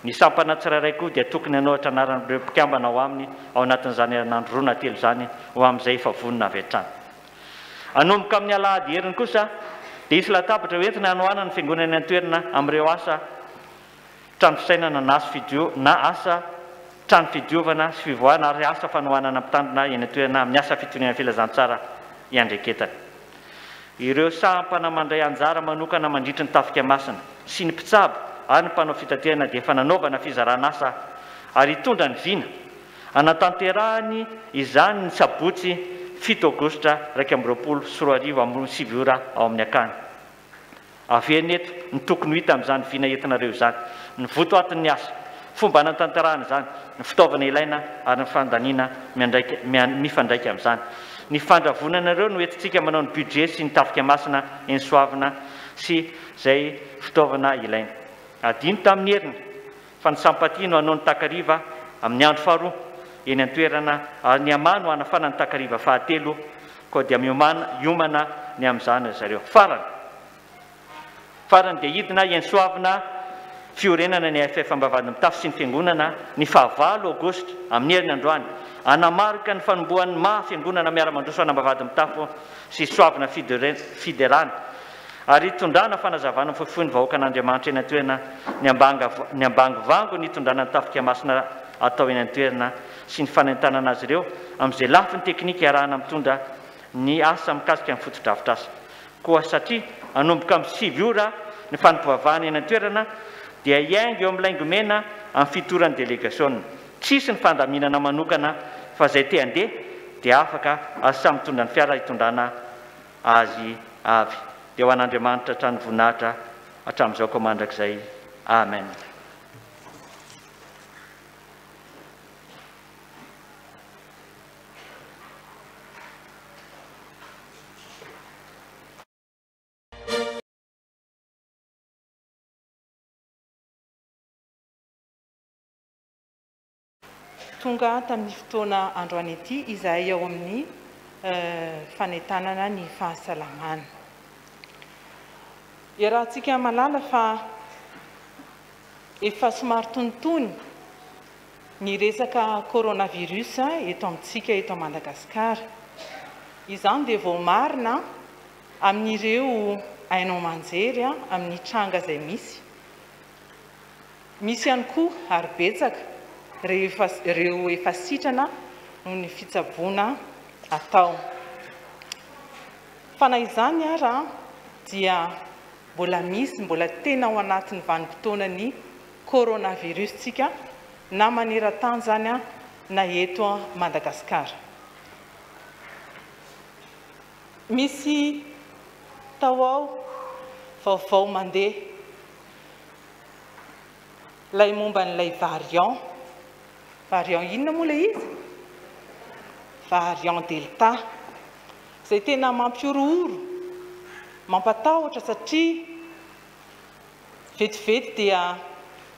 Ny sampana tsirairay koa dia tokony hanoratra anaran'ireo mpikambana ao aminy ao anatin'izany herinandro roa na telo izany ho amin'izay efa vonona avy hatrany. Hanomboka amin'ny alahady heriny kosa dia hisy latabatra ho entina hanohanana ny fiangonana eny an-toerana amin'ireo asa trano fisainana na asa fidio na asa trano fidiovana sy fivoahana ary asa fanohanana mpitandrina eny an-toerana amin'ny asa fitoriana filazantsara iandreketany. Ireo sampana mandray anjara manokana mandritry ny Tafika Masina sy ny mpitsabo ary ny mpanao fitaterana dia efa nanaovana fizaran'asa ary hitondra ny vina hanatanterahany izany ny sabotsy fito aogositra 2021 amin'ny 9 ora ao amin'ny akany. Averina eto ny tokony ho hita amin'izany vina entinareo izany, ny votoatin'ny asa, fomba hanatanterahana izany, ny fitaovana ilaina ary ny fandaniana mifandraika amin'izany. Ny fandravonanareo no entintsika manao ny budget sy ny tafika masina eny Soavina sy izay fitaovana ilaina. Adino tamin'ny heriny fa ny Sampatia no hanao ny takariva amin'ny andro faharoa eny an-toerana ary ny Ama no hanafana ny takariva fahatelo, koa dia miomàna hiomana ny amin'izany ry zareo. Farany, farany dia hidina eny Soavina fiorenana ny AFF Ambavahadimitafo sy ny Fiangonana ny fahavalo aogositra amin'ny heriny androany, hanamarika ny fanombohan'ny maha Fiangonana miara-mandroso an'Ambavahadimitafo sy Soavina Fiderana. Ary hitondrana fanazavana fohifohy ny vahoakan'Andriamanitra eny an-toerana ny ambanga ny ambangovango ny hitondrana ny tafika masina atao eny an-toerana sy ny fanentanana azy ireo amin'izay lafiny teknika iarahana mitondra ny asa mikasika ny fotodrafitrasa. Koa satria hanomboka amin'ny 9 ora ny fanompoavahana eny an-toerana dia hiainga eo amin'ny Laingomena amin'ny 7 ora ny delegasiona. Tsy hisy ny fandaminana manokana fa izay te handeha dia afaka ary samy mitondra ny fiara hitondrana azy avy. Dia ho an'Andriamanitra hatrany voninahitra hatramin'izao koa mandrakizay. Amen. Tonga tamin'ny fotoana androany ity izahay ao amin'ny fanentanana ny fahasalamana. Iarahantsika mahalala fa efa somary tonitony ny resaka coronavirus eto amintsika eto Madagasikara. Izany dia voamarina amin'ireo haino aman-jery amin'ny tranga izay misy. Misy ihany koa ary betsaka rehefa ireo efa sitrana noho ny fitsaboana atao. Fa na izany ara dia mbola misy, mbola tena ao anatin'ny vanim-potoanan'ny coronavirus tsika na maneran-tany izany na eto Madagasikara. Misy tao ao vaovao mandeha. Ilay momba an'ilay variant. Variant inona moa ilay izy? Variant Delta. Izay tena mampihorohoro, mampatahotra satria vetivety dia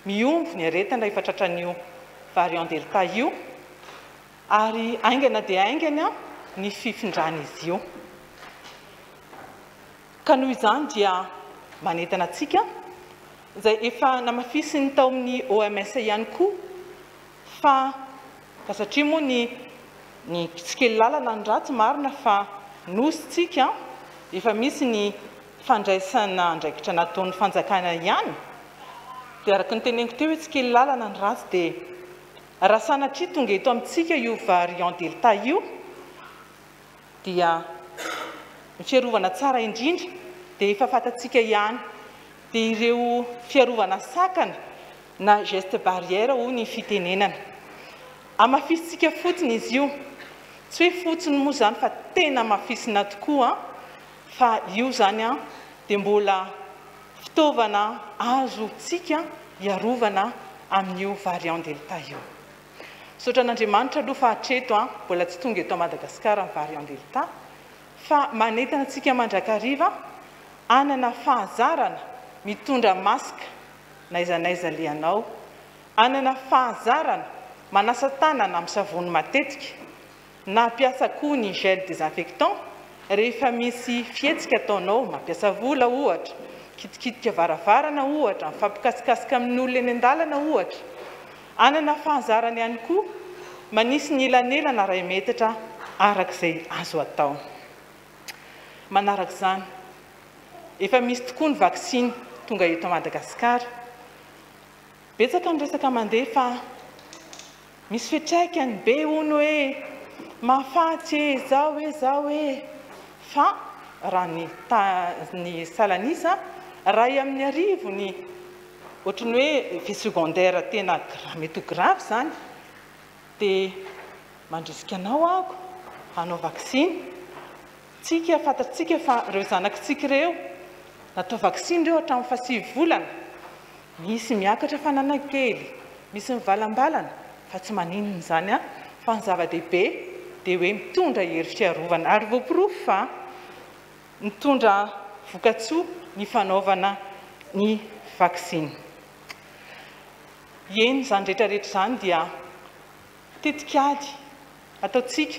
mihombo ny aretina rehefa tratran'io variant Delta io ary haingana dia haingana ny fifindran'izy io. Ka noho izany dia manentana antsika, izay efa namafisin'ny tao amin'ny OMS ihany koa fa fa satria moa ny ny tsy kely lalana ny ratsy marina fa nosy tsika efa misy ny fandraisana andraikitra nataon'ny fanjakana ihany dia araka ny teneniko teo hoe tsy kely lalana ny ratsy dia raha sanatria tonga eto amintsika io variant delta io dia ny fiarovana tsara indrindra dia efa fantatsika ihany dia ireo fiarovana sakana na geste barrière hoy ny fitenenana. Hamafisintsika fotsiny izy io, tsy hoe fotsiny moa izany fa tena hamafisina tokoa fa io izany dia mbola fitaovana azontsika hiarovana amin'io variant delta io. Misaotra an'Andriamanitra aloha fa hatreto an, mbola tsy tonga eto Madagasikara ny variant delta, fa manentana antsika mandrakariva hanana fahazarana mitondra masque n'aiza n'aiza alehanao, hanana fahazarana manasa tanana amin'ny savony matetika, na hampiasa koa ny gel désinfectant rehefa misy fihetsika ataonao, mampiasa vola ohatra, Mikitikitika varavarana ohatra, mifampikasikasika amin'ny olona eny an-dalana ohatra. Hanana fahazarana ihany koa manisy ny elanelana iray metatra araka izay azo atao. Manaraka izany, efa misy tokoa ny vaksiny tonga eto Madagasikara. Betsaka ny resaka mandeha fa misy fiantraikany be hono hoe mahafaty e, zao e, zao e. Fa raha ny ny salan'isa, iray amin'ny arivony ohatry ny hoe effet secondaire tena mety ho grave izany, dia mandrisika anao aho hanao vaksiny. Tsika, fantatsika fa ireo zanakitsika ireo, natao vaksiny ireo hatramin'ny fahasivy volana. Misy miakatra fanana kely, misy mivalambalana, fa tsy maninona izany an, fa ny zava-dehibe dia hoe mitondra hery fiarovana, ary voaporofo fa mitondra vokatsoa ny fanaovana ny vaksiny. Eny, izany rehetra rehetra izany dia tetikady ataontsika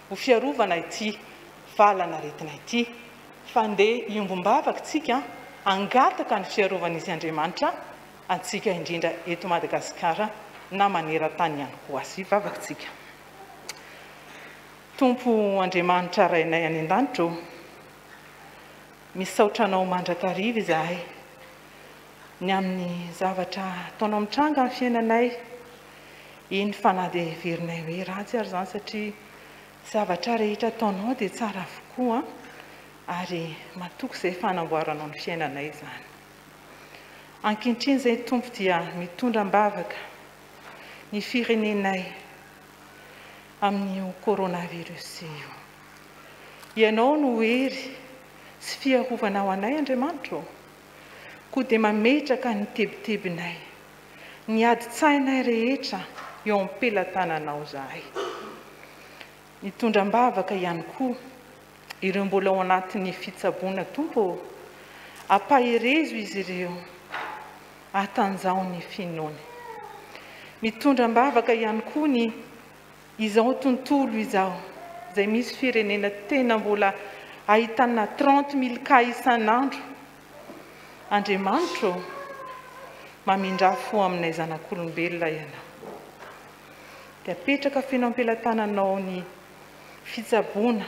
ho fiarovana ity valan'aretina ity, fa ndeha hiombom-bavaka tsika hangataka ny fiarovan'izy Andriamanitra antsika indrindra eto Madagasikara na maneran-tany ihany koa azy. Hivavaka tsika. Tompo Andriamanitra Rainay any an-danitra ô, misaotra Anao mandrakariva izahay ny amin'ny zavatra ataonao mitranga amin'ny fiainanay, eny fa na dia heverinay hoe ratsy ary izany satria zavatra rehetra ataonao dia tsara avokoa ary matoky izay fa hanamboaranao ny fiainanay izany. Ankehitriny izay Tompo dia mitondra am-bavaka ny firenenay amin'io coronavirus io. Ianao no hery sy fiarovana ho anay Andriamanitra ô. Koa dia mametraka ny tebitebinay, ny adin-tsainay rehetra eo am-pelatananao izahay. Mitondra am-bavaka ihany koa ireo mbola ao anatin'ny fitsaboana Tompo ô, ampaherezo izy ireo, atanjaho ny finoany. Mitondra am-bavaka ihany koa ny izao tontolo izao, izay misy firenena tena mbola ahitana 30 000 cas isan'andro. Andriamanitra ô, mamindrà fo aminay zanak'olombelona Ianao. Dia apetraka feno am-pelatananao ny fitsaboana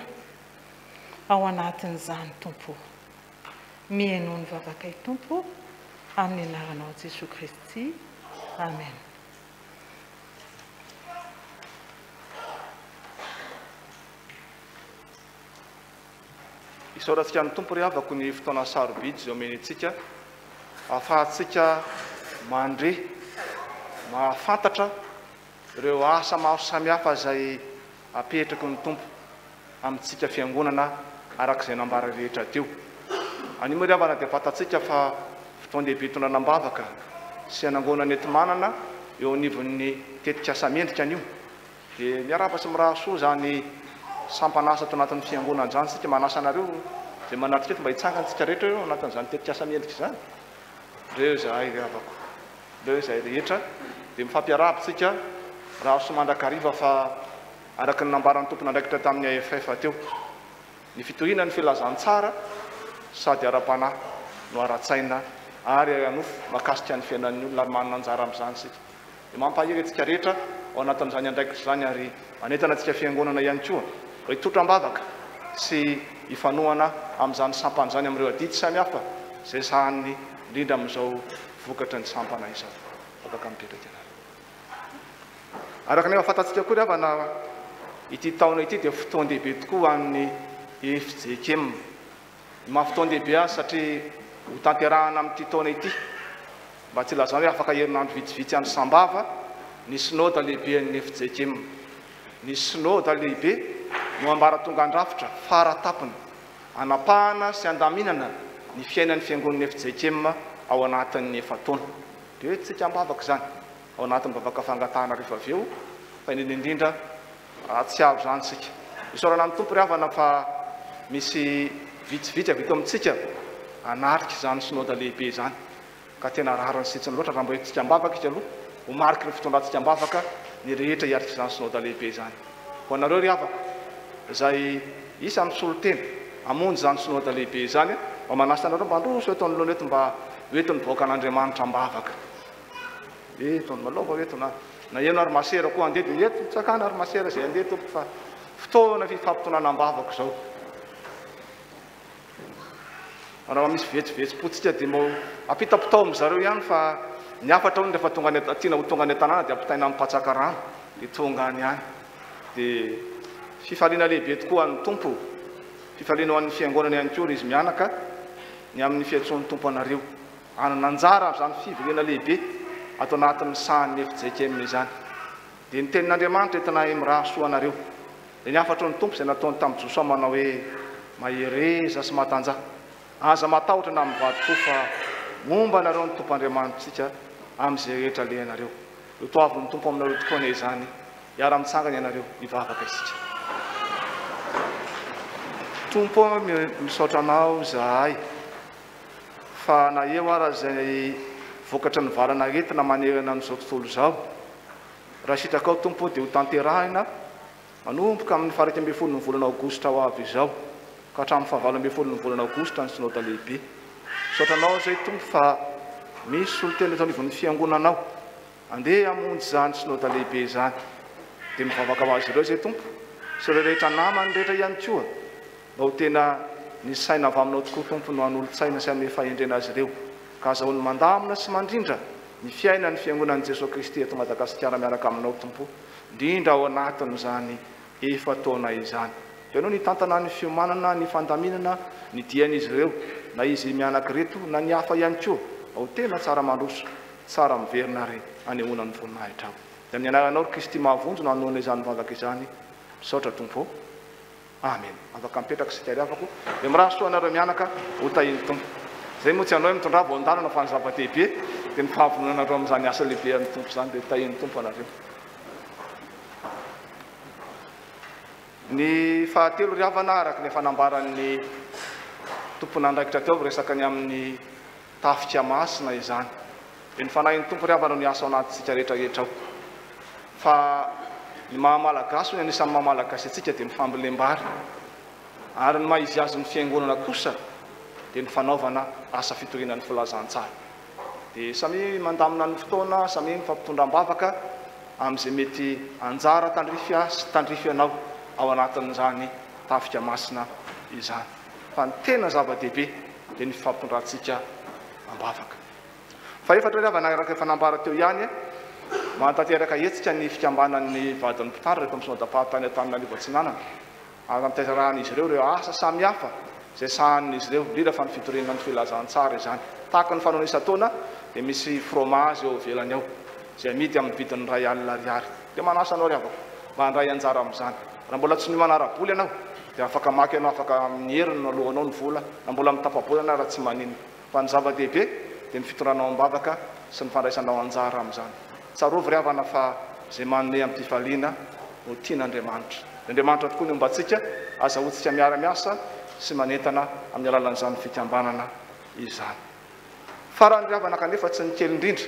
ao anatin'izany Tompo ô. Mihainoa ny vavakay Tompo ô, amin'ny anaranao Jesoa Kristy. Amen. Isaorantsika ny Tompo ry havako ny fotoana sarobidy izay omeny antsika ahafahantsika mandre, mahafantatra ireo asa maro samihafa izay apetraky ny Tompo amintsika Fiangonana araka izay nambara rehetra teo. Anio moa ry havana dia fantatsika fa fotoan-dehibe hitondrana am-bavaka sy hanangonana enti-manana eo anivon'ny tetikasa mendrika anio. Dia miarahaba sy mirary soa izany sampan'asa ato anatin'ny Fiangonana izany isika. Manasa anareo izay manatrika eto mba hitsangana isika rehetra eo anatin'izany tetikasa mendrika izany. Ireo izahay ry havako. Ireo izahay rehetra dia mifampiarahaba isika mirary soa mandrakariva fa araka ny nambaran'ny tompon'andraikitra tamin'ny AFF teo, ny fitoriana ny filazantsara sady ara-panahy no ara-tsaina ary ara-nofo mahakasika ny fiainan'ny olona ary manana anjara amin'izany isika. Dia mampahery antsika rehetra ao anatin'izany andraikitra izany ary manentana antsika Fiangonana ihany koa mba hitotra am-bavaka sy hifanohana amin'izany sampana izany amin'ireo adidy samihafa izay sahaniny indrindra amin'izao vokatry ny sampana izao. Afaka mipetraka ianareo. Araka ny efa fantatsika koa ry havana, ity taona ity dia fotoan-dehibe tokoa ho an'ny fjkm. Ny maha fotoan-dehibe azy satria ho tanterahana amin'ity taona ity, mba tsy ilazana hoe afaka herinandro vitsivitsy any Sambava, ny Synoda lehiben'ny fjkm. Ny Synoda lehibe no ambaratongan-drafitra fara tampony hanapahana sy handaminana ny fiainan'ny Fiangonan'ny fjkm ao anatin'ny efa-taona. Dia hoe tsika am-bavaka izany, ao anatin'ny vavaka fangatahana rehefa avy eo, fa indrindra indrindra hahatsiaro izany isika. Isaorana ny Tompo ry havana fa misy vitsivitsy avy eto amintsika hanarika izany Synoda lehibe izany, ka tena rariny sy hitsiny loatra raha mba entintsika am-bavaka izy aloha, ho mariky ny fitondrantsika am-bavaka ny rehetra hiarika izany Synoda lehibe izany. Ho anareo ry havako, izay isan'ny misolo tena hamonjy izany Synoda lehibe izany, Mba manasa anareo mba handroso eto anoloana eto mba ho entin'ny vahoakan'Andriamanitra am-bavaka. Eto, malova eto na na eno ary masera koa andeha dia eto mitsakana ary masera izay andeha tompoko fa fotoana fifampitonana am-bavaka izao. Raha misy vetsovetsom-pontsika dia mba ampitapitao amin-dry zareo ihany fa ny hafatra hono rehefa tonga any tiana ho tonga any an-tanàna dia ampitaina amin'ny mpatsaka rano dia tonga any ihany. Dia fifaliana lehibe tokoa ho an'ny Tompo, fifaliana ho an'ny Fiangonana ihany koa ry izy mianaka ny amin'ny fiantsoan'ny Tompo anareo hanana anjara amin'izany fivoriana lehibe ato anatin'ny sahan'ny fjkm izany. Dia ny tenin'Andriamanitra entina mirary soa anareo. Dia ny hafatry ny Tompo izay nataony tamin'i Josoa manao hoe, Mahereza sy matanjaha, aza matahotra na mivadi-po fa momba anareo ny Tompo Andriamanitsika amin'izay rehetra alehanareo. Ho toavin'ny Tompo aminareo tokoa anie izany. Hiara-mitsangana ianareo, hivavaka isika. Tompo ô, misaotra Anao izahay fa na eo ara izay vokatry ny valan'aretina manerana an'izao tontolo izao, Raha sitrakao Tompo dia ho tanterahina manomboka amin'ny faha 11 ny volana aogositra ho avy izao ka hatramin'ny faha 18 ny volana aogositra ny Synoda lehibe. Misaotra Anao izay Tompo fa misy solontena eto anivon'ny Fiangonanao andeha hamonjy izany Synoda lehibe izany. Dia mivavaka ho azy ireo izay Tompo sy ireo rehetra namany rehetra ihany koa mba ho tena ny saina avy Aminao tokoa Tompo no hanolo-tsaina sy hanome fahendrena azy ireo ka azahoany mandamina sy mandrindra Ny fiainan'ny Fiangonan'i Jesoa Kristy eto Madagasikara miaraka aminao Tompo, indrindra ao anatin'izany efa-taona izany. Ianao nitantana ny fiomanana, ny fandaminana, ny dian'izy ireo, na izy mianak'ireto na ny hafa ihany koa, mba ho tena tsara mandroso, tsara miverina ary hanehoana ny voninahitrao. Dia amin'ny anaranao ry Kristy mahavonjy no hanohana izany vavaka izany. Misaotra Tompo ô. Amen. Afaka mipetraka isika ry havako. Dia mirary soa anareo mianaka ho tahin'ny Tompo. Izay moa tsy anao hoe mitondrà voan-dalana fa ny zava-dehibe dia ny fahavononanareo amin'izany asa lehibe an'ny Tompo izany dia tahin'ny Tompo anareo. Ny fahatelo ry havana araka ny efa nambaran'ny tompon'andraikitra teo resaka ny amin'ny Tafika masina izany. Dia ny Fanahin'ny Tompo ry havana no hiasa ao anatintsika rehetra rehetra ao. Fa ny maha Malagasy hono anisan'ny maha Malagasy antsika dia ny fambolem-bary. Ary ny maha izy azy ny Fiangonana kosa dia ny fanaovana asa fitoriana ny filazantsara. Dia samia mandamina ny fotoana, samia mifampitondra am-bavaka amin'izay mety anjara tandrify ahy sy tandrify anao ao anatin'izany tafika masina izany. Fa ny tena zava-dehibe dia ny fifampitondrantsika am-bavaka. Fahefatra ry havana, araka efa nambara teo ihany, manatanteraka hetsika ny fikambanan'ny vadin'ny mpitandrina eto amin'ny Synodam-paritany Antananarivo Atsinanana, hanatanterahan'izy ireo ireo asa samihafa izay sahanin'izy ireo, indrindra fa ny fitoriana ny filazantsara izany. Tahaka ny fanaony isan-taona dia misy fromage eo ivelany ao, izay amidy amin'ny vidiny 1000 ariary. Dia manasa anao ry havako mba handray anjara amin'izany. Raha mbola tsy miomana ara-bola ianao dia afaka maka ianao, afaka amin'ny heriny no aloanao ny vola, na mbola amin'ny tapa-bolana ara tsy maninona. Fa ny zava-dehibe dia ny fitondranao am-bavaka sy ny fandraisanao anjara amin'izany. Tsarovy ry havana fa izay manome am-pifaliana no tian'Andriamanitra. Dia Andriamanitra tokoa ny homba antsika, azahoantsika miara-miasa sy manentana amin'ny alalan'izany fikambanana izany. Farany ry havana kanefa tsy ny kely indrindra,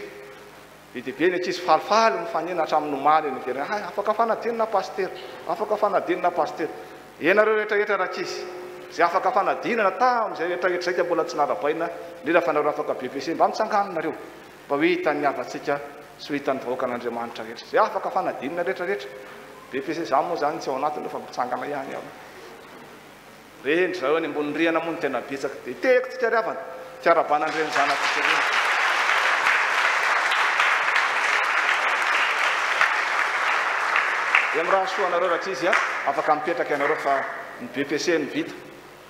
Be dia be ny ankizy falifaly mifanena hatramin'ny omaly eny ivelany, hay afaka fanadinana pasitera, afaka fanadinana pasitera. Ianareo rehetra rehetra rankizy, izay afaka fanadinana tamin'izay rehetra rehetra izay ka mbola tsy narabaina, indrindra fa nareo afaka BEPC, mba mitsangàna nareo, mba ho hitan'ny havantsika sy ho hitan'ny vahoakan'Andriamanitra rehetra. Izay afaka fanadinana rehetra rehetra. BEPC, za moa izany tsy ao anatiny fa mitsangana ihany aho. Ren-dry zareo any ambony rihana moa no tena betsaka. Dia tehiko tsika ry havana, fiarahabana an'ireny zanatsika ireny. Dia mirary soa anareo rankizy a, afaka mipetraka ianareo fa ny BEPC no vita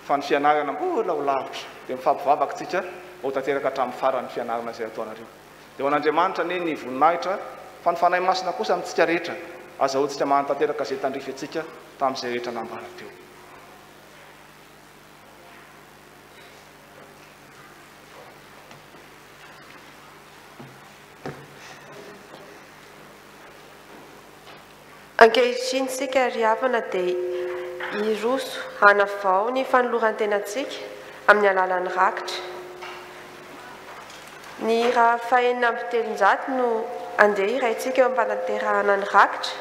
fa ny fianarana mbola ho lavitra. Dia mifampivavaka tsika mba ho tanteraka hatramin'ny farany ny fianarana izay ataonareo. Dia ho an'Andriamanitra anie ny voninahitra fa ny Fanahy Masina kosa amintsika rehetra, azahoantsika mahantanteraka izay tandrify antsika tamin'izay rehetra nambara teo. Ankehitriny isika ry havana dia hiroso hanavao ny fanoloran-tenantsika amin'ny alalan'ny rakitra. Ny hira fahenina amby 300 no andeha hiraintsika eo am-panatanterahana ny rakitra.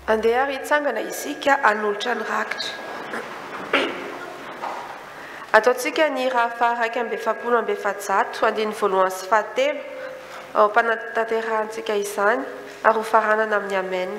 Andeha ary hitsangana isika hanolotra ny rakitra. Ataontsika ny hira faha-441, andininy voalohany sy fahatelo, ao am-panatanterahantsika izany ary hofaranana amin'ny Amen.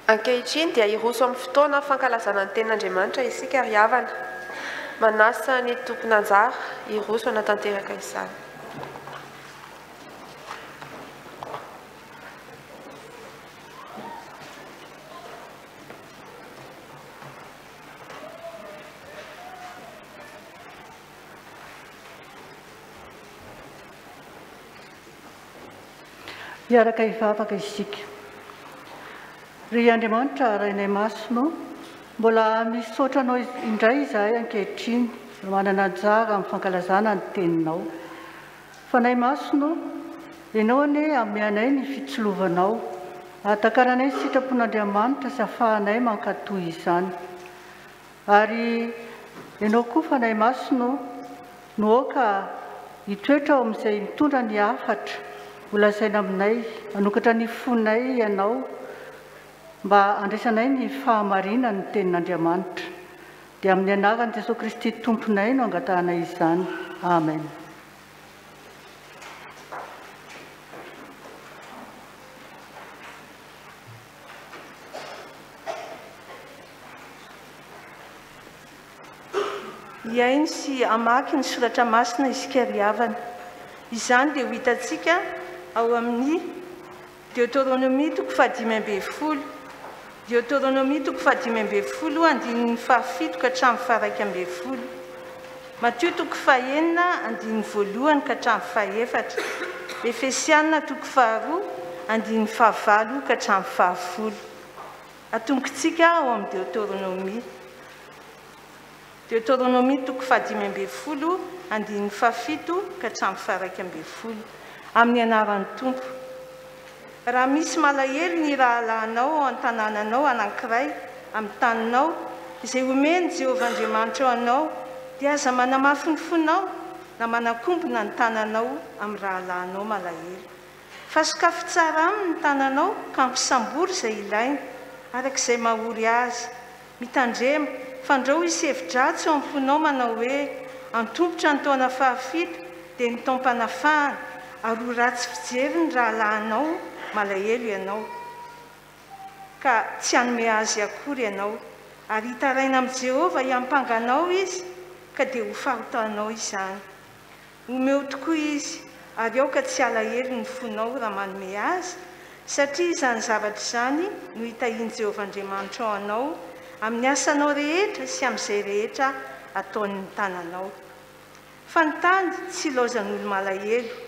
Ankehitriny dia hiroso amin'ny fotoana fankalazana ny Tenin'Andriamanitra isika ry havana. Manasa ny tompon'anjara hiroso hanatanteraka izany. Hiaraka hivavaka isika. Ry Andriamanitra Rainay Masina ô, mbola misaotra Anao indray izahay ankehitriny manana anjara amin'ny fankalazana ny Teninao. Fanahy Masina ô, Ianao anie hanome anay ny fitsilovanao, hahatakaranay ny sitrapon'Andriamanitra sy hahafahanay mankatò izany. Ary Ianao koa Fanahy Masina ô, no aoka hitoetra ao amin'izay mitondra ny hafatra ho lazaina aminay, hanokatra ny fonay Ianao mba handraisanay ny fahamarinan'ny Tenin'Andriamanitra. Dia amin'ny anaran'i Jesoa Kristy Tomponay no angatahanay izany. Amen. Hihaino sy hamaky ny soratra masina isika ry havana. Izany dia ho hitantsika ao amin'ny Deoteronomia toko fahadimy ambin'ny folo. Deoteronomia toko fahadimy ambin'ny folo andininy fahafito ka hatramin'ny faha-iraika ambin'ny folo. Matio toko fahenina andininy voalohany ka hatramin'ny fahefatra. Efesiana toko faharoa andininy fahavalo ka hatramin'ny fahafolo. Atombokintsika ao amin'ny Deoteronomia. Deoteronomia toko fahadimy ambin'ny folo andininy fahafito ka hatramin'ny faha-iraika ambin'ny folo. Amin'ny anaran'ny Tompo. Raha misy malahelo ny rahalahinao ao an-tanànanao anankiray amin'ny taninao, izay omen'i Jehovah Andriamanitrao anao, dia aza manamafy ny fonao na manakombona ny tananao amin'ny rahalahinao malahelo. Fa sokafy tsara aminy ny tananao ka ampisambory izay ilainy, araka izay mahory azy. Mitandrema, fandrao hisy hevi-dratsy ao am-ponao manao hoe, Antomotra ny taona fahafito, dia ny taom-panafahana, ary ho ratsy fijery ny rahalahinao malahelo ianao, ka tsy hanome azy akory ianao. Ary hitaraina amin'i Jehovah hiampanga anao izy, ka dia ho fahotanao izany. Omeo tokoa izy, ary aoka tsy halahelo ny fonao raha manome azy, satria izany zavatra izany no hitahian'i Jehovah Andriamanitrao anao amin'ny asanao rehetra sy amin'izay rehetra ataon'ny tananao. Fa ny tany tsy ilaozan'olo-malahelo.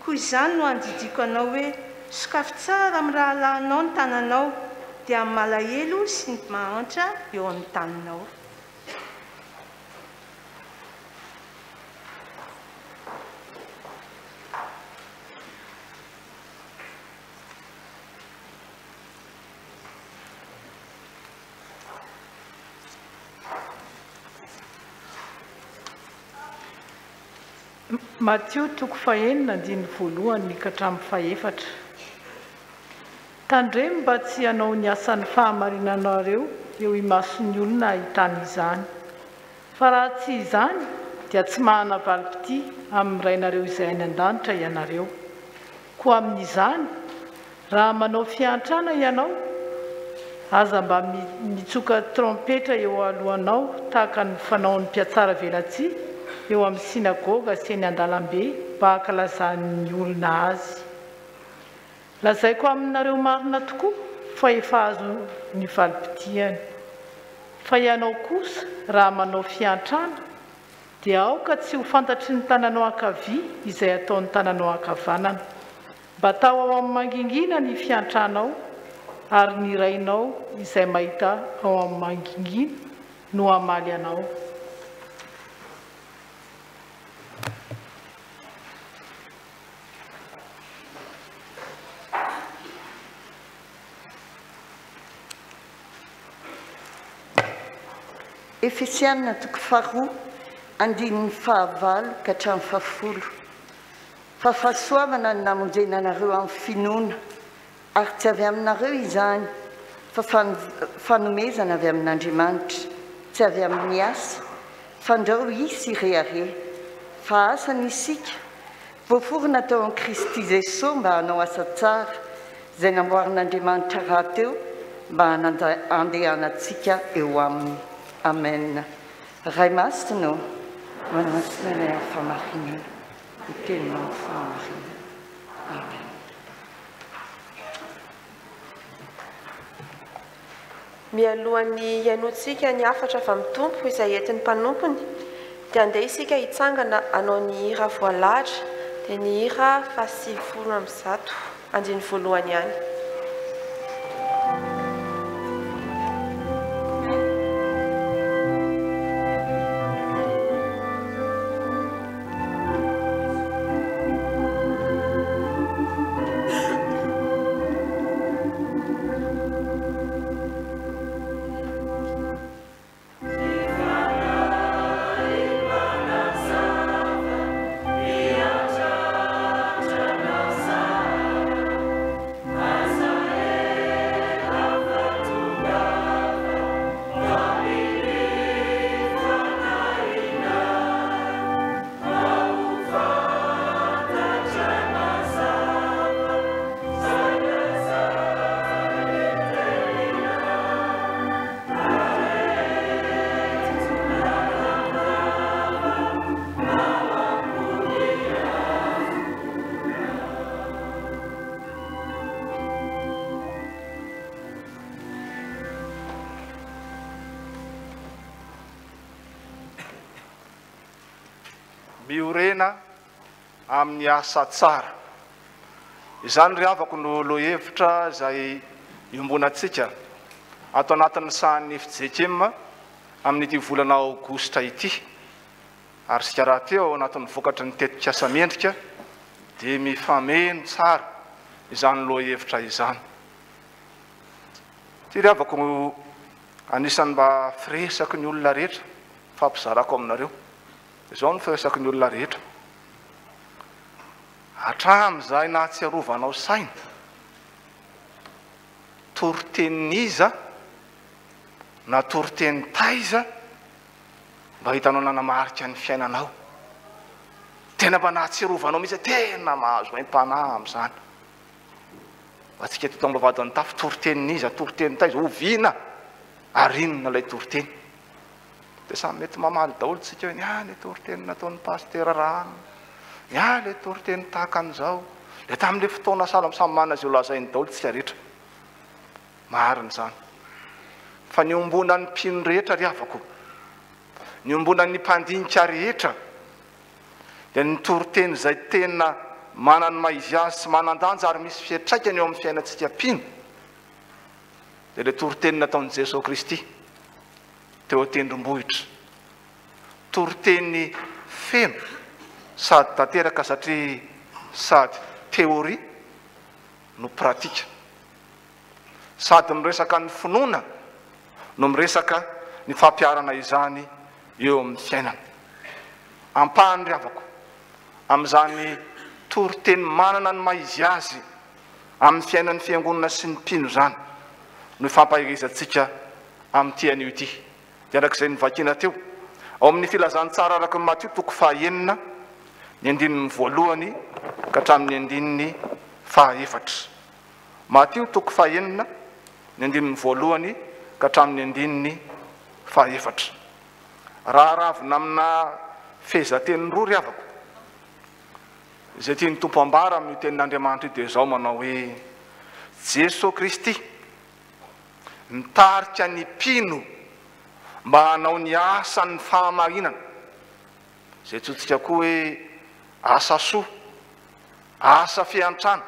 Koa izany no andidiako anao hoe, Sokafy tsara amin'ny rahalahinao ny tananao, dia amin'ny malahelo sy ny mahantra eo amin'ny taninao. Matio toko fahenina andininy voalohany ka hatramin'ny fahefatra. Tandremo mba tsy hanao ny asan'ny fahamarinanareo eo imason'ny olona hahitana izany. Fa raha tsy izany, dia tsy mahana valim-pitia amin'ny Rainareo izay any an-danitra ianareo. Koa amin'izany, raha manao fiantrana ianao, aza mba mitsoka trompetra eo alohanao tahaka ny fanaon'ny mpihatsaravelatsihy eo amin'ny synagoga sy eny an-dalambe mba hankalazan'ny olona azy. Lazaiko aminareo marina tokoa fa efa azo ny valim-pitiany. Fa ianao kosa, raha manao fiantrana, dia aoka tsy ho fantatry ny tananao ankavia izay ataon'ny tananao ankavanana. Mba atao ao amin'ny mangingina ny fiantranao, ary ny Rainao izay mahita ao amin'ny mangingina no hamaly anao. Efesiana toko faharoa andininy fahavalo ka hatramin'ny fahafolo. Fa fahasoavana no namonjena anareo amin'ny finoana, ary tsy avy aminareo izany, fa fanomezana avy amin'Andriamanitra, tsy avy amin'ny asa, fandrao hisy hirehareha. Fa asany isika, voaforona tao amin'i Kristy Jesoa mba hanao asa tsara, izay namboarin'Andriamanitra rahateo mba handehanantsika eo aminy. Amen. Ray Masina ô, manamasina anay amin'ny fahamarinana, ny Teninao no fahamarinana. Amen. Mialohan'ny hihainoantsika ny hafatra avy amin'ny Tompo izay entin'ny mpanompony, dia andeha isika hitsangana hanao ny hira voalahatra, dia ny hira faha-190, andininy voalohany ihany. Miorena amin'ny asa tsara. Izany ry havako no lohahevitra izay iombonantsika ato anatin'ny sahan'ny fjkm amin'ity volana aogositra ity. Ary isika rahateo ao anatin'ny vokatry ny tetikasa mendrika dia mifameno tsara izany lohahevitra izany. Ity ry havako no anisan'ny mba firesaky ny olona rehetra fampizarako aminareo. Izao no firesaky ny olona rehetra. Hatramin'izay nahatsiarovanao saina, toritenin'iza na toriteny taiza mba hitanao nanamarika ny fiainanao? Tena mba nahatsiarovanao mihitsy hoe tena mahazo aim-panahy amin'izany. Ho antsika teto Ambavahadin'ny Tafo, toritenin'iza, toriteny taiza, oviana ary inona ilay toriteny? Dia samy mety mamaly daholo tsika hoe ny ahy ilay toriteny nataon'ny pasitera Rahana, ny ahy ilay toriteny tahaka an'izao, ilay tamin'ilay fotoana sahala amin'ny samy manana izay ho lazainy daholo tsika rehetra. Marina izany. Fa ny iombonan'ny mpino rehetra ry havako, ny iombonan'ny mpandinika rehetra dia ny toriteny izay tena manana ny maha izy azy sy manan-danja ary misy fiantraikany eo amin'ny fiainantsika mpino dia ilay toriteny nataon'i Jesoa Kristy teo an-tendrombohitra. Toriteny feno sady tanteraka satria sady théorie no pratique. Sady miresaka ny finoana no miresaka ny fampiharana izany eo amin'ny fiainana. Ampahany ry havako. Amin'izany toriteny manana ny maha izy azy amin'ny fiainan'ny Fiangonana sy ny mpino izany no ifampaherezantsika amin'ity anio ity. Dia araka izay novakiana teo, ao amin'ny Filazantsara araka ny Matio toko fahaenina, ny andininy voalohany ka hatramin'ny andininy fahaefatra. Matio toko fahenina, ny andininy voalohany ka hatramin'ny andininy fahaefatra. Raha aravina amina fehezanteny roa ry havako, izay tian'ny Tompo ambara amin'io tenin'Andriamanitra io dia izao manao hoe, Jesoa Kristy mitarika ny mpino mba hanao ny asan'ny fahamarinana, izay antsointsika koa hoe asa soa, asa fiantrana,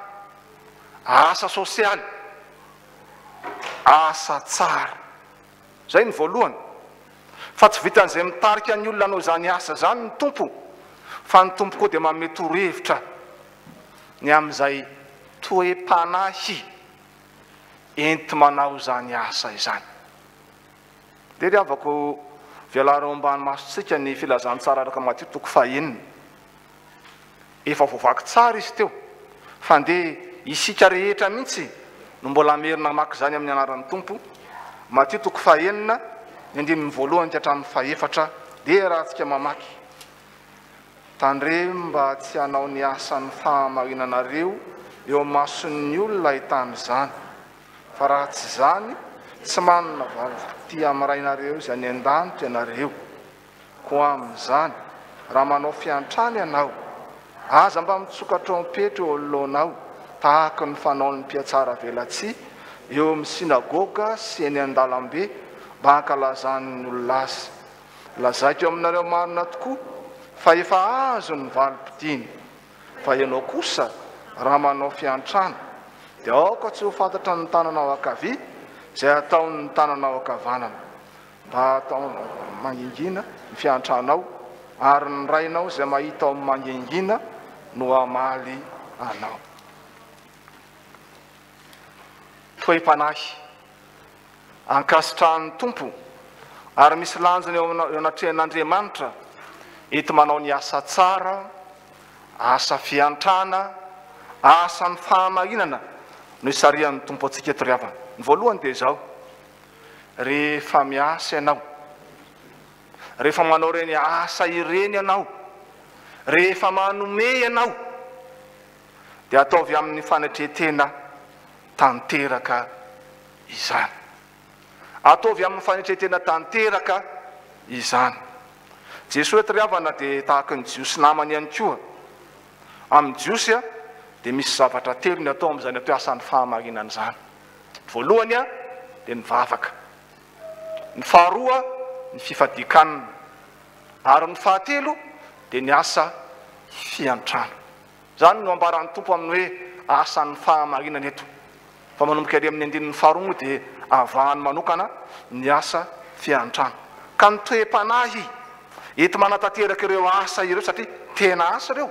asa sosialy, asa tsara. Izay ny voalohany. Fa tsy vitan'izay mitarika ny olona hanao izany asa izany ny Tompo, fa ny Tompo koa dia manome torohevitra ny amin'izay toe-panahy enti-manao izany asa izany. Dia ry havako, velaro eo ambany masontsika ny filazantsara araka Matio toko fahenina. Efa voavaky tsara izy teo, fa ndeha isika rehetra mihitsy no mbola hamerina hamaky izany amin'ny anaran'ny Tompo, Matio toko fahenina, ny andininy voalohany ka hatramin'ny fahefatra, dia iarahantsika mamaky. Tandremo mba tsy hanao ny asan'ny fahamarinanareo eo imason'ny olona ahitana izany, fa raha tsy izany, tsy manana valin-pitia amin'ny Rainareo izay any an-danitra ianareo. Koa amin'izany, raha manao fiantrana ianao, aza mba mitsoka trompetra eo anoloanao, tahaka ny fanaon'ny mpihatsaravelatsihy eo amin'ny synagoga sy eny an-dalambe mba hankalazan'ny olona azy. Lazaiko aminareo marina tokoa fa efa azony ny valim-pitiany. Fa ianao kosa, raha manao fiantrana, dia aoka tsy ho fantatra ny tananao ankavia izay ataon'ny tananao ankavanana. Mba atao mangingina ny fiantranao, ary ny Rainao izay mahita ao amin'ny mangingina no hamaly anao. Toe-panahy ankasitrahan'ny Tompo ary misy lanjany eo anatrehan'Andriamanitra enti-manao ny asa tsara, asa fiantrana, asan'ny fahamarinana no isarihan'ny Tompo antsika eto ry havana. Ny voalohany dia izao, Rehefa miasa ianao, rehefa manao ireny asa ireny ianao, rehefa manome ianao, dia ataovy amin'ny fanetren-tena tanteraka izany. Ataovy amin'ny fanetren-tena tanteraka izany. Jesoa eto ry havana dia tahaka ny Jiosy namany ihany koa. Amin'ny Jiosy dia misy zavatra telo ny atao amin'izany atao hoe asan'ny fahamarinana izany. Voalohany dia ny vavaka. Ny faharoa ny fifadian-kanina. Ary ny fahatelo dia ny asa fiantrana. Izany no ambaran'ny Tompo amin'ny hoe asan'ny fahamarinana eto. Fa manomboka ery amin'ny andininy faharoa moa dia avahany manokana ny asa fiantrana. Ka ny toe-panahy enti-manatanteraka ireo asa ireo satria tena asa ireo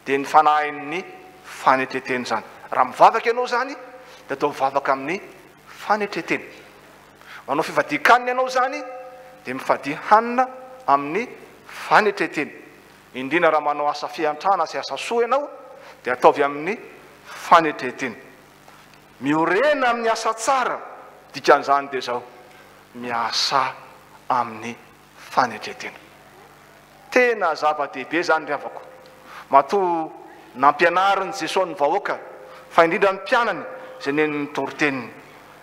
dia ny fanahin'ny fanetren-tena izany. Raha mivavaka ianao izany dia atao vavaka amin'ny fanetren-tena. Manao fifadian-kanina ianao izany dia mifadia hanina amin'ny fanetren-tena. Indrindra raha manao asa fiantrana sy asa soa ianao dia ataovy amin'ny fanetren-tena. Miorena amin'ny asa tsara, dikan'izany dia izao, miasà amin'ny fanetren-tena. Tena zava-dehibe izany ry havako. Matoa nampianarin'i Jesoa ny vahoaka, fa indrindra ny mpianany izay neno ny toriteniny.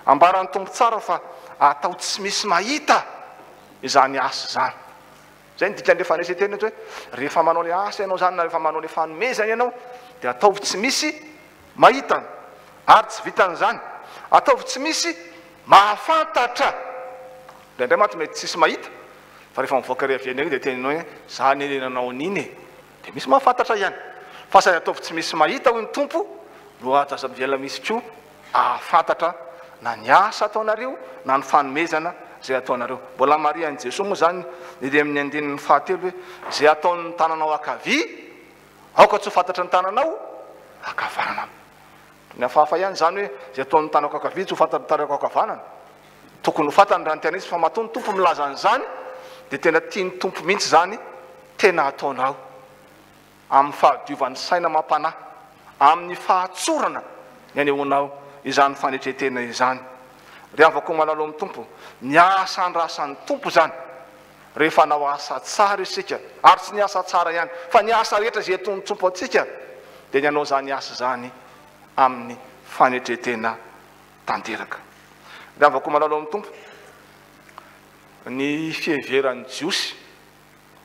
Ambaran'ny Tompo tsara fa atao tsy misy mahita izany asa izany. Izay no dikan'ilay fanetren-tena eto hoe rehefa manao ilay asa ianao izany na rehefa manao ilay fanomezana ianao dia ataovy tsy misy mahita. Ary tsy vitan'izany, ataovy tsy misy mahafantatra. Indraindray mantsy mety tsisy mahita fa rehefa mivoaka ery avy any ery dia teneninao hoe za anie le nanao an'iny e! Dia misy mahafantatra ihany. Fa sady ataovy tsy misy mahita hoy ny Tompo no aza avela misy koa ahafantatra na ny asa ataonareo na ny fanomezana izay ataonareo. Mbola marihan'i Jesoa moa izany ery amin'ny andininy fahatelo hoe izay ataon'ny tananao ankavia aoka tsy ho fantatry ny tananao ankavanana. Ny hafahafa ihany izany hoe izay ataon'ny tanako ankavia tsy ho fantatry ny tanako ankavanana. Tokony ho fantany raha ny tena izy fa matoa ny Tompo milaza an'izany dia tena tian'ny Tompo mihitsy izany tena ataonao. Amin'ny fahadiovan'ny saina amam-panahy, amin'ny fahatsorana ny anehoanao izany fanetren-tena izany. Ry havako malala ao amin'ny Tompo, ny asa andrasan'ny Tompo izany, rehefa hanao asa tsara isika, ary tsy ny asa tsara ihany, fa ny asa rehetra izay ataon'ny Tompo antsika, dia ny hanao izany asa izany amin'ny fanetren-tena tanteraka. Ry havako malala ao amin'ny Tompo, ny fiheveran'ny Jiosy,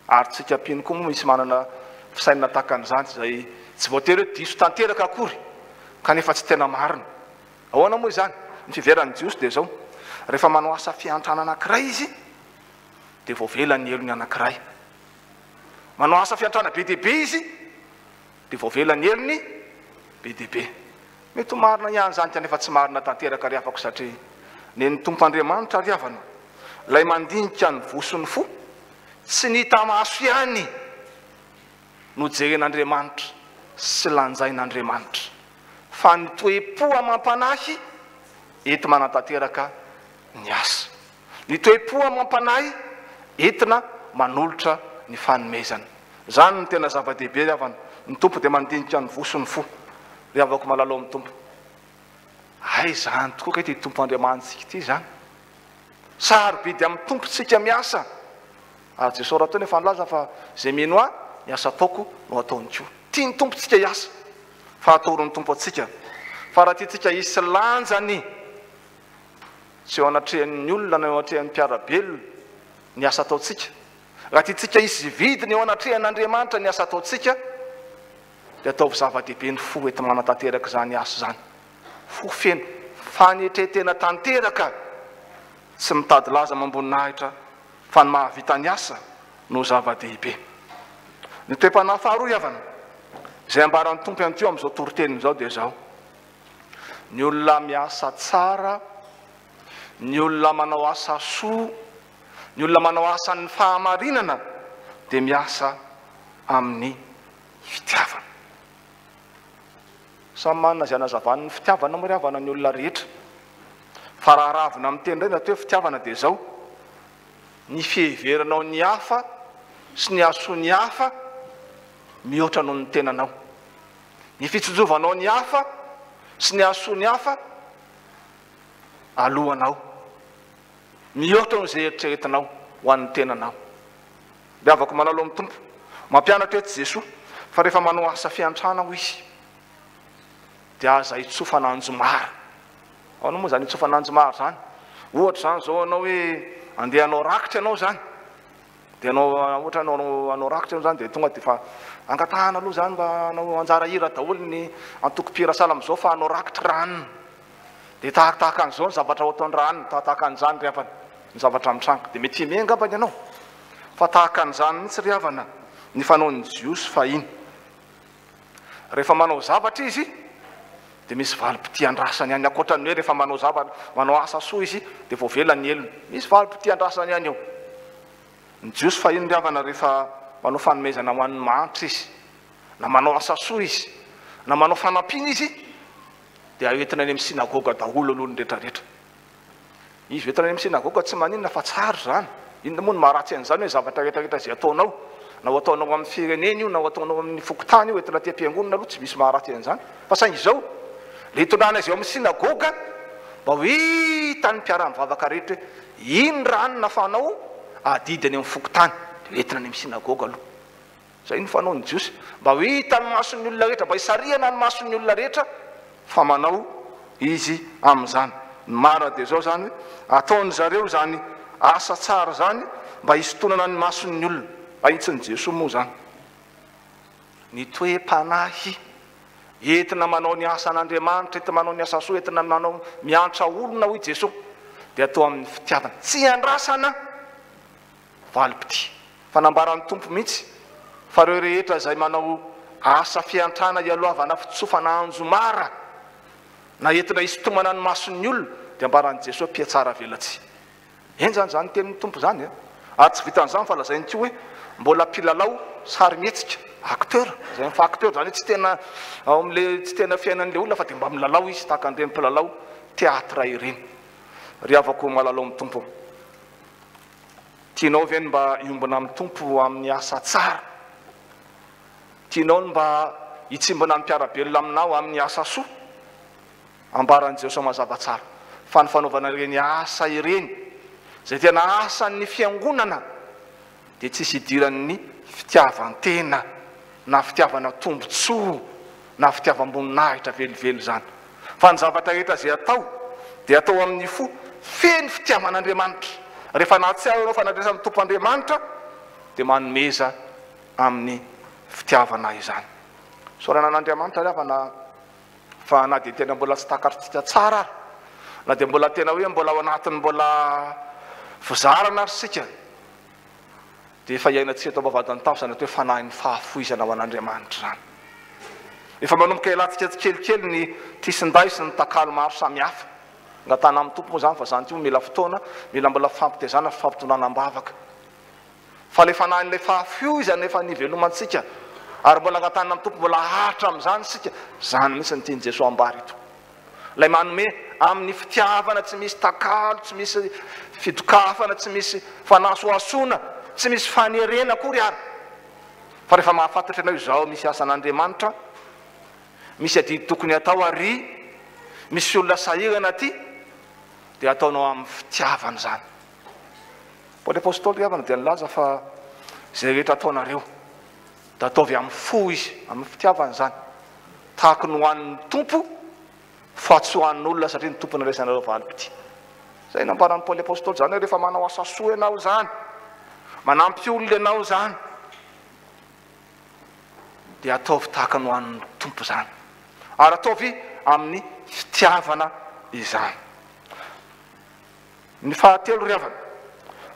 ary tsika mpino koa moa misy manana fisainana tahaka an'izany, izay tsy voatery hoe diso tanteraka akory, kanefa tsy tena marina. Ahoana moa izany? Ny fiheveran'ny Jiosy dia izao, rehefa manao asa fiantrana anankiray izy, dia voavela ny helony anankiray. Manao asa fiantrana be dia be izy, dia voavela ny helony be dia be. Mety ho marina ihany izany kanefa tsy marina tanteraka ry havako satria nen'ny Tompo Andriamanitra ry havana ilay mandinika ny voa sy ny fo, tsy ny hita maso ihany no jeren'Andriamanitra sy lanjain'Andriamanitra fa ny toe-po amam-panahy enti-manatanteraka ny asa. Ny toe-po amam-panahy entina manolotra ny fanomezana. Izany no tena zava-dehibe ry havana. Ny Tompo dia mandinika ny voa sy ny fo. Ry havako malala ao amin'ny Tompo. Hay izany tokoa kay ity Tompo Andriamanitsika ity izany. Sarobidy amin'ny Tompo tsika miasa. Ary Jesoa rahateo nefa nilaza fa izay mino Ahy, ny asa ataoko no ataony koa. Tian'ny Tompo tsika hiasa. Fa atoron'ny Tompo antsika fa raha tiantsika hisy lanjany Tsy eo anatrehan'ny olona na eo anatrehan'ny mpiara-belona ny asa ataontsika. Raha tiantsika hisy vidiny eo anatrehan'Andriamanitra ny asa ataontsika, dia ataovy zava-dehibe ny fo enti-manatanteraka izany asa izany. Fo feno fanetren-tena tanteraka, tsy mitady laza amam-boninahitra, fa ny mahavita ny asa no zava-dehibe. Ny toe-panahy faharoa, ry havana, izay ambaran'ny Tompo ihany koa amin'izao toriteny izao dia izao, Ny olona miasa tsara, ny olona manao asa soa, ny olona manao asan'ny fahamarinana dia miasa amin'ny fitiavana. Samy manana izay anazavany ny fitiavana moa ry havana ny olona rehetra. Fa raha aravona amin'ny teny indray ny atao hoe fitiavana dia izao, ny fiheveranao ny hafa sy ny hahasoa ny hafa mihoatra noho ny tenanao. Ny fitsinjovanao ny hafa sy ny hahasoa ny hafa alohanao, mihoatra noho izay eritreretinao ho an'ny tenanao. Ry havako malala ao amin'ny Tompo, mampianatra eto Jesoa fa rehefa manao asa fiantrana hoy Izy dia aza itsofana anjomara. Ahoana moa izany itsofana anjomara izany? Ohatra izany izao ianao hoe andeha hanao rakitra ianao izany, Dia anao ohatra anao hanao rakitra eo zany dia tonga dia efa angatahana aloha zany mba hanao anjara hira daholo ny antoko mpihira sahala amin'izao fa hanao rakitra rahanina. Dia tahakatahaka an'izao ny zavatra ho ataony rahanina, tahakatahaka an'izany ry havana ny zavatra mitranga. Dia mety himehy angambany ianao fa tahaka an'izany mihitsy ry havana ny fanaon'ny Jiosy fahiny. Rehefa manao zavatra izy dia misy valim-pitia andrasany ihany, ankoatra ny hoe rehefa manao zavatra, manao asa soa izy dia voavela ny helony. Misy valim-pitia andrasany ihany eo. Ny Jiosy fahiny ry havana rehefa manao fanomezana ho an'ny mahantra izy, na manao asa soa izy, na manao fanampiana izy, dia entina any amin'ny synagoga daholo aloha ny rehetrarehetra. Izy entina any amin'ny synagoga tsy maninona fa tsara izany. Inona moa no maharatsy an'izany hoe zavatra rehetrarehetra izay ataonao, na ho ataonao amin'ny firenena io, na ho ataonao amin'ny fokontany io, entina aty am-piangonana aloha tsy misy maharatsy an'izany. Fa saingy izao, ilay itondrana azy ao amin'ny synagoga, mba ho hitan'ny mpiara-mivavaka rehetra hoe iny ranona fanao adidy any amin'ny fokontany, dia entina any amin'ny synagoga aloha. Izay no fanaon'ny Jiosy, mba ho hitan'ny mason'ny olona rehetra, mba hisarihana ny mason'ny olona rehetra fa manao izy amin'izany. Ny marina dia izao izany hoe, ataon-dry zareo izany asa tsara izany mba hisintonana ny mason'ny olona. Ahitsin'i Jesoa moa izany. Ny toe-panahy entina manao ny asan'Andriamanitra, entina manao ny asa soa, entina manao miantra olona hoy Jesoa, dia atao amin'ny fitiavana. Tsy iandrasana valim-pitia. Fa nambaran'ny Tompo mihitsy fa ireo rehetra izay manao asa fiantrana ialohavana fitsofana anjomara na entina hisintomana ny mason'ny olona dia ambaran'i Jesoa mpihatsara velatsihy. Henjana izany tenin'ny Tompo izany e! Ary tsy vitan'izany fa lazainy koa hoe mbola mpilalao sarimihetsika, acteur, izay fa acteur izany hoe tsy tena ao amin'ilay tsy tena fiainan'ilay olona fa dia mba milalao izy tahaka an'ireny mpilalao théâtre ireny. Ry havako malalao amin'ny Tompo. Tianao ve ny mba hiombona amin'ny Tompo amin'ny asa tsara? Tianao ny mba hitsimbina ny mpiara-belona aminao amin'ny asa soa? Ambaran'i Jesoa mazava tsara fa ny fanaovana ireny asa ireny, izay tena asan'ny fiangonana, dia tsisy idiran'ny fitiavan-tena na fitiavana tombontsoa na fitiavam-boninahitra velively izany. Fa ny zavatra rehetra izay atao dia atao amin'ny fo feno fitiavan'Andriamanitra. Rehefa nahatsiaro ianao fa nandraisan'ny Tompo Andriamanitra dia manomeza amin'ny fitiavana izany. Isaorana an'Andriamanitra ry havana fa na dia tena mbola tsy takatritsika tsara ary, na dia mbola tena hoe mbola ao anatin'ny mbola fizarana ary isika, dia efa iainantsika eto am-bavahadin'ny tafo izany atao hoe fanahin'ny fahafoizana ho an'Andriamanitra izany. Efa manomboka ialantsika tsikelikely ny tisinday sy ny takalo maro samihafa. Angatahana amin'ny Tompo moa izany fa izany koa mila fotoana, mila mbola fifampitaizana sy fifampitondrana am-bavaka. Fa ilay fanahin'ilay fahafoizana efa nivelomantsika ary mbola angatahana amin'ny Tompo mbola haharitra amin'izany isika, izany mihitsy no tian'i Jesoa ambara eto. Ilay manome amin'ny fitiavana tsy misy takalo, tsy misy fidokafana, tsy misy fanasohasoana, tsy misy fanerena akory ary. Fa rehefa mahafantatra ianao izao misy asan'Andriamanitra, misy adidy tokony hatao ary misy olona sahirana aty, dia ataonao amin'ny fitiavana izany. Paoly Apostoly ry havana dia nilaza fa izay rehetra ataonareo dia ataovy amin'ny fo izy, amin'ny fitiavana izany, tahaky ny ho an'ny Tompo fa tsy ho an'olona satria ny Tompo nandraisanareo valim-pitia. Izay nambaran'i Paoly Apostoly izany hoe rehefa manao asa soa ianao izany, manampy olona ianao izany, dia ataovy tahaka ny ho an'ny Tompo izany. Ary ataovy amin'ny fitiavana izany. Ny fahatelo ry havana,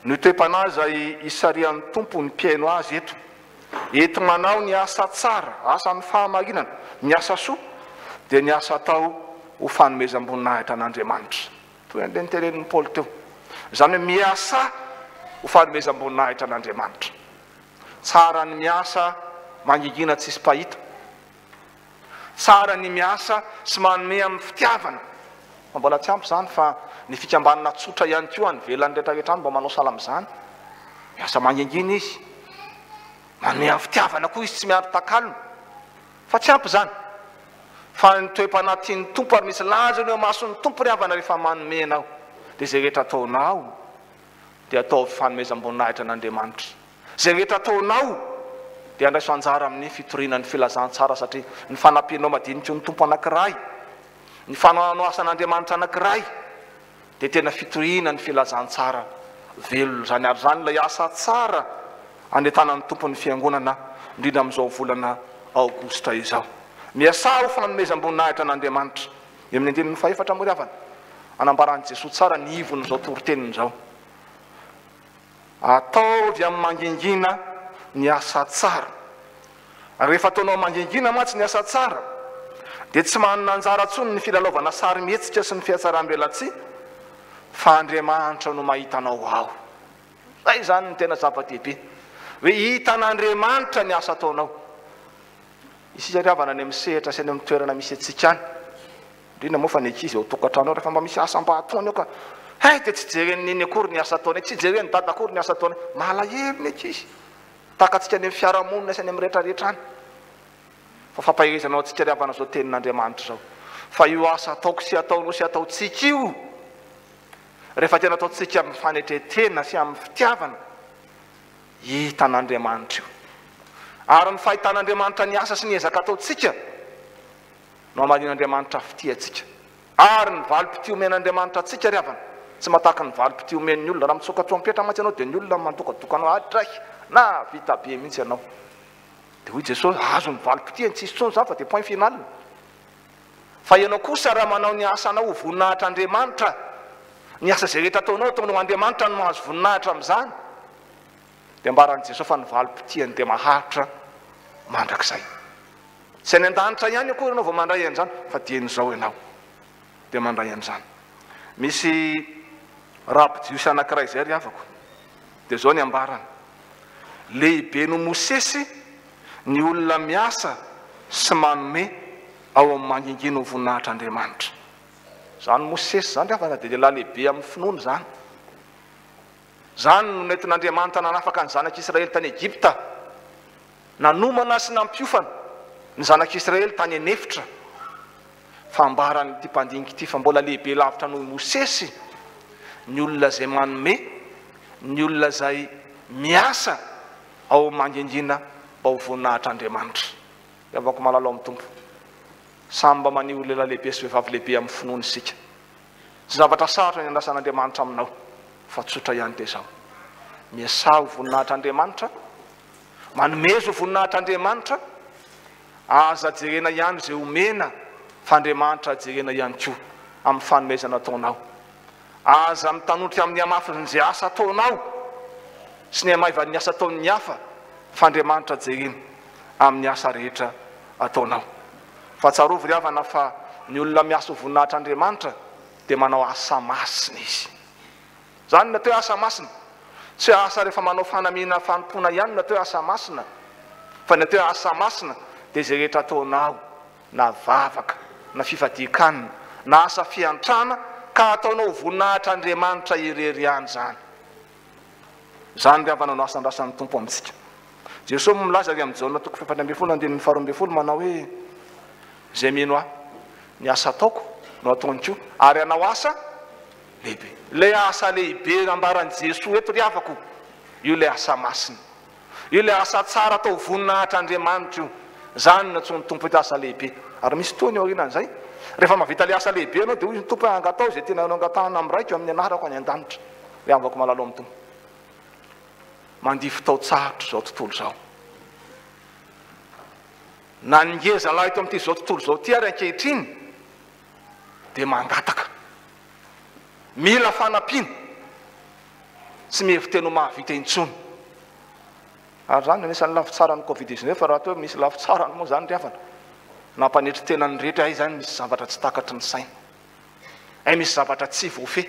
ny toe-panahy izay isarihan'ny Tompo ny mpihaino Azy eto. Eto manao ny asa tsara, asan'ny fahamarinana, ny asa soa, dia ny asa atao ho fanomezam-boninahitra an'Andriamanitra. Toy an'ilay notenenin'i Paoly teo. Izany hoe miasà ho fanomezam-boninahitra an'Andriamanitra. Tsara ny miasa mangingina tsisy mpahita. Tsara ny miasa sy manome amin'ny fitiavana. Fa mbola tsy ampy izany fa ny fikambanana tsotra ihany koa any ivelany rehetra rehetra any mba manao sahala amin'izany. Miasa mangingina izy. Manome amin'ny fitiavana koa izy tsy miandry takalony. Fa tsy ampy izany. Fa ny toe-panahy tian'ny Tompo ary misy lanjany eo imason'ny Tompo ry havana rehefa manome ianao. Dia izay rehetra ataonao dia ataovy fanomezam-boninahitra an'Andriamanitra. Izay rehetra ataonao dia andraiso anjara amin'ny fitoriana ny filazantsara satria ny fanampianao madiniky ny Tompo anankiray, ny fanohananao asan'Andriamanitra anankiray dia tena fitoriana ny filazantsara velona izany ary izany ilay asa tsara anentanan'ny Tompo ny Fiangonana indrindra amin'izao volana Aogositra izao. Miasà ho fanomezam-boninahitra an'Andriamanitra. Eo amin'ny andininy fahefatra moa ry havana, anambaran'i Jesoa tsara ny ivon'izao toriteniny izao. Ataovy amin'ny mangingina ny asa tsara. Rehefa ataonao mangingina mantsy ny asa tsara, dia tsy manana anjara intsony ny filalaovana sarimihetsika sy ny fihatsaram-belatsihy, fa Andriamanitra no mahita anao ao. Izay izany no tena zava-dehibe, hoe hitan'Andriamanitra ny asa ataonao. Isika ry havana any amin'ny sehatra sy any amin'ny toerana misy antsika any, indrindra moa fa ny ankizy ao an-tokantrano ao, rehefa mba misy asa mba ataony ao ka, hay dia tsy jeren'i Neny akory ny asa ataony, tsy jeren'i Dada akory ny asa ataony, malahelo ny ankizy, tahaka antsika any amin'ny fiarahamonina sy any amin'ny rehetra rehetra any. Fa fampaherezana ho antsika ry havana izao tenin'Andriamanitra izao, fa io asa ataoko sy ataonao sy ataontsika io, rehefa tena ataontsika amin'ny fanetren-tena sy amin'ny fitiavana, Hitan'Andriamanitra io. Ary ny fahitan'Andriamanitra ny asa sy ny ezaka ataontsika no hamalian'Andriamanitra fitia antsika. Ary ny valim-pitia omen'Andriamanitra antsika ry havana, tsy mba tahaka ny valim-pitia omen'ny olona. Raha mitsoaka trompetra mantsy ianao dia ny olona mandokadoka anao, adray, nahavita be mihitsy ianao. Dia hoy Jesosy, azo ny valim-pitiany, tsisy intsony izany fa dia point final. Fa ianao kosa raha manao ny asanao ho voninahitr'Andriamanitra, ny asa izay rehetra ataonao, ataonao ho Andriamanitra no mahazo voninahitra amin'izany, dia ambaran'i Jesoa fa ny valim-pitiany dia maharitra mandrakizay. Tsy any an-danitra ihany akory ianao vao mandray an'izany, fa dieny izao ianao dia mandray an'izany. Misy raby jiosy anankiray izay ry havako, dia izao ny ambarany, Lehibe noho Mosesy ny olona miasa sy manome ao amin'ny mangingina ho voninahitr'Andriamanitra. Izany Mosesy izany ry havana dia lehilahy lehibe amin'ny finoana izany. Izany no nentin'Andriamanitra nanafaka ny zanak'Israely tany Egypta. Nanomana sy nampiofana ny zanak'Israely tany an'efitra. Fa ambaran'ity mpandinika ity fa mbola lehibe lavitra noho i Mosesy ny olona izay manome, ny olona izay miasa ao amin'ny mangingina mba ho voninahitr'Andriamanitra. Ry havako malala ao amin'ny Tompo, samy mba maneho lehilahy lehibe sy vehivavy lehibe amin'ny finoana isika. Tsy zavatra sarotra ny andrasan'Andriamanitra aminao, fa tsotra ihany dia izao, miasà ho voninahitr'Andriamanitra, Manomezo voninahitra Andriamanitra, aza jerena ihany izay omena fa Andriamanitra jerena ihany koa amin'ny fanomezana ataonao. Aza mitanondrika amin'ny hamafin'izay asa ataonao sy ny hamaivan'ny asa ataon'ny hafa fa Andriamanitra jerena amin'ny asa rehetra ataonao. Fa tsarovy ry havana fa ny olona miasa ho voninahitr'Andriamanitra dia manao asa masina izy. Izany no atao hoe asa masina. Tsy hoe asa rehefa manao fanamiana fanompoana ihany no atao hoe asa masina, fa ny atao hoe asa masina dia izay rehetra ataonao, na vavaka, na fifadian-kanina, na asa fiantrana, ka ataonao ho voninahitr'Andriamanitra irery ihany izany. Izany ry havana no asa andrasan'ny Tompo amintsika. Jesoa moa milaza ary amin'ny Jaona toko fahefatra ambin'ny folo andininy faharoa ambin'ny folo manao hoe, Izay mino Ahy, ny asa ataoko no ataony koa, ary hanao asa lehibe. Ilay asa lehibe ambaran'i Jesoa eto ry havako, io ilay asa masina. Io ilay asa tsara atao voninahitr'Andriamanitra io. Izany no antsoin'ny Tompo eto asa lehibe. Ary misy tohiny aorianan'izay. Rehefa mahavita ilay asa lehibe ianao dia hoy ny Tompo hoe angatao izay tianareo angatahana amin'ny Raiko amin'ny anarako any an-danitra. Ry havako malala ao amin'ny Tompo. Mandia fitao-tsarotra izao tontolo izao. Na ny ngeza lahy eto amin'ity izao tontolo izao ity ary ankehitriny dia mangataka. Mila fanampiana. Tsy mihevi-tena ho mahavita intsony. Ary izany anisan'ny lafy tsaran'ny Covid 19 fa raha toa misy lafy tsarany moa izany ry havana. Nampanetry tena ny rehetra hay izany misy zavatra tsy takatry ny saina. Hay misy zavatra tsy voafehy.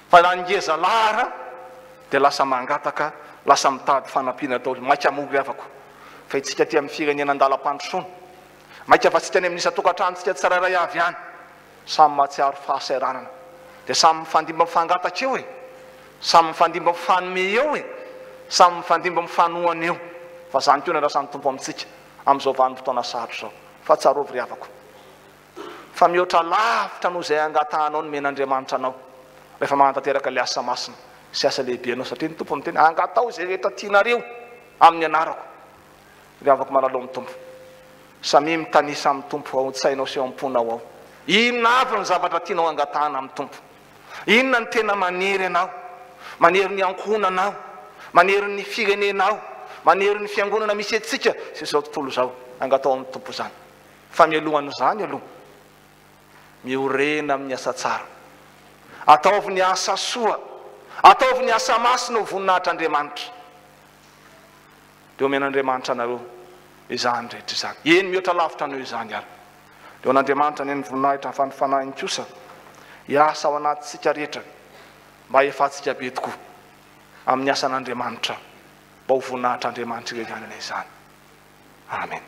Fa raha ny ngeza lahara dia lasa mangataka, lasa mitady fanampiana daholo. Maika moa ry havako fa itsika aty amin'ny firenena andalam-pandrosoana. Maika fa tsika any amin'ny isan-tokantranontsika tsirairay avy any. Samy mahatsiaro fahasahiranana. Dia samy mifandimby mifangataka eo e! Samy mifandimby mifanome eo e! Samy mifandimby mifanohana eo. Fa izany koa no andrasan'ny Tompo amintsika amin'izao vanim-potoana sarotra izao. Fa tsarovy ry havako, fa mihoatra lavitra noho izay angatahanao nomen'Andriamanitra anao rehefa manatanteraka ilay asa masina sy asa lehibe anao, satria ny Tompo miteny, Angataho izay rehetra tianareo amin'ny anarako. Ry havako malala ao amin'ny Tompo, samia mitanisa amin'ny Tompo ao an-tsainao sy ao am-ponao ao. Inona avy ny zavatra tianao hangatahana amin'ny Tompo? Inona no tena manery anao? Manery ny ankohonanao? Manery ny firenenao? Manery ny fiangonana misy antsika sy izao tontolo izao? Angataho amin'ny Tompo izany. Fa mialohan'izany aloha, miorena amin'ny asa tsara. Ataovy ny asa soa. Ataovy ny asa masina ho voninahitr'Andriamanitra. Dia omen'Andriamanitra anareo izany rehetra izany. Eny, mihoatra lavitra noho izany ary. Dia ho an'Andriamanitra anie ny voninahitra fa ny Fanahiny kosa hiasa ao anatintsika rehetra mba hahefantsika be tokoa amin'ny asan'Andriamanitra mba ho voninahitr'Andriamanitra irery ihany anie izany. Amen.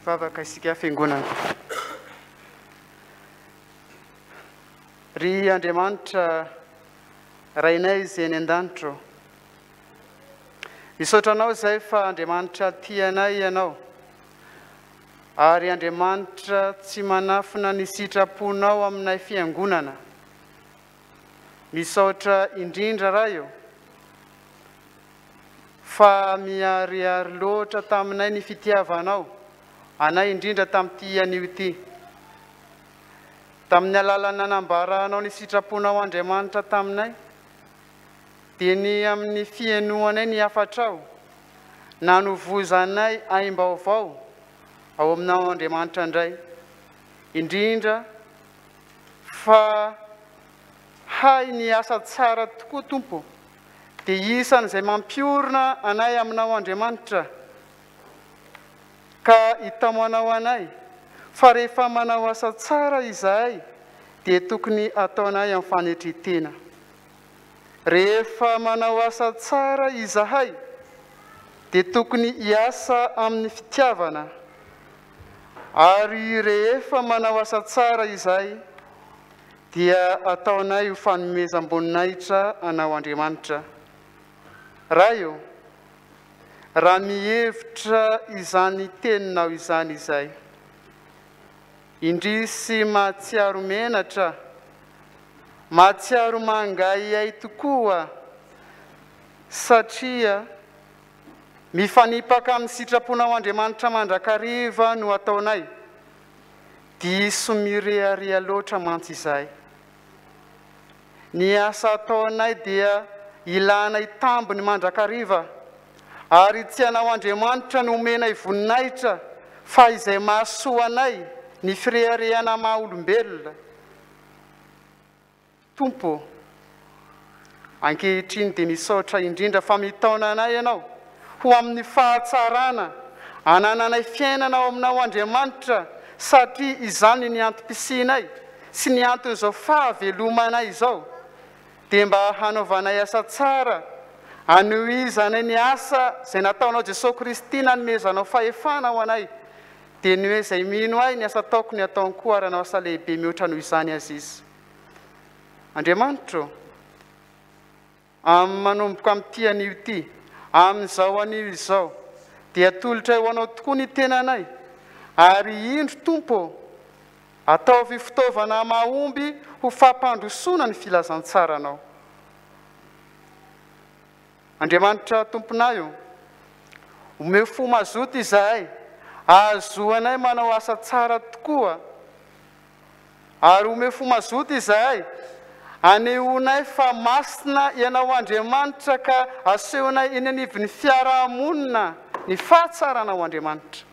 Vavaka isika Fiangonana. Ry Andriamanitra Rainay izay any an-danitra ô, misaotra Anao izahay fa Andriamanitra tia anay Ianao, ary Andriamanitra tsy manafina ny sitraponao aminay Fiangonana. Misaotra indrindra Ray ô, fa miharihary loatra taminay ny fitiavanao anay indrindra tamin'ity anio ity. Tamin'ny alalan'ny nanambaranao ny sitraponao Andriamanitra taminay, dia ny amin'ny fihenoanay ny hafatrao, nanovozanay aim-baovao ao aminao Andriamanitra indray, indrindra fa hay ny asa tsara tokoa Tompo, dia isan'izay mampiorina anay aminao Andriamanitra, ka hitaomanao anay, fa rehefa manao asa tsara izahay dia tokony hataonay amin'ny fanetren-tena. Rehefa manao asa tsara izahay dia tokony hiasa amin'ny fitiavana, ary rehefa manao asa tsara izahay dia ataonay ho fanomezam-boninahitra Anao Andriamanitra. Ray ô, raha mihevitra izany teninao izany izay. Indrisy mahatsiaro menatra, mahatsiaro mangahiahy tokoa satria mifanipaka amin'ny sitraponao Andriamanitra mandrakariva no ataonay. Diso mirehareha loatra mantsy izahay. Ny asa ataonay dia ilanay tambiny mandrakariva, ary tsy anao Andriamanitra no omenay voninahitra fa izay mahasoa anay ny fireharehana maha olombelona. Tompo ô, ankehitriny dia misaotra indrindra fa mitaona anay Ianao ho amin'ny fahatsarana anananay fiainana ao Aminao Andriamanitra satria izany ny antom-pisianay sy ny anton'izao fahavelomanay izao dia mba hanaovanay asa tsara anohizanay ny asa izay nataonao Jesoa Kristy nanomezanao fahefana ho anay dia ny hoe izay mino ahy ny asa ataoko ny ataony koa ary hanao asa lehibe mihoatra noho izany aza izy. Andriamanitro ô, Amin'ny manomboka amin'ity anio ity, amin'izao anio izao, dia atolotray ho Anao tokoa ny tenanay, ary indro, Tompo ô, ataovy fitaovana mahomby ho fampandrosoana ny Filazantsaranao. Andriamanitra Tomponay ô, omeo fo mazoto izahay, ahazoanay manao asa tsara tokoa, Ary omeo fo mazoto izahay, anehoanay fa masina Ianao Andriamanitra ka asehonay eny anivon'ny fiaraha-monina ny fahatsaranao Andriamanitra.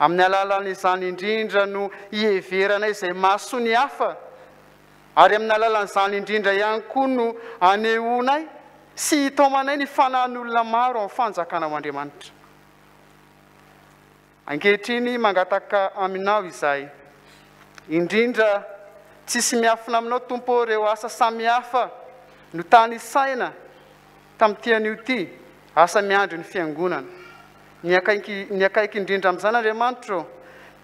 Amin'ny alalan'izany indrindra no hiheveranay izay mahasoa ny hafa, ary amin'ny alalan'izany indrindra ihany koa no anehoanay sy hitaomanay ny fanahin'olona maro amin'ny fanjakanao Andriamanitra. Ankehitriny mangataka Aminao izahay. Indrindra tsisy miafina Aminao Tompo ô ireo asa samihafa notanisaina tamin'ity anio ity, asa miandry ny Fiangonana. Ny akaiky ny akaiky indrindra amin'izany Andriamanitra ô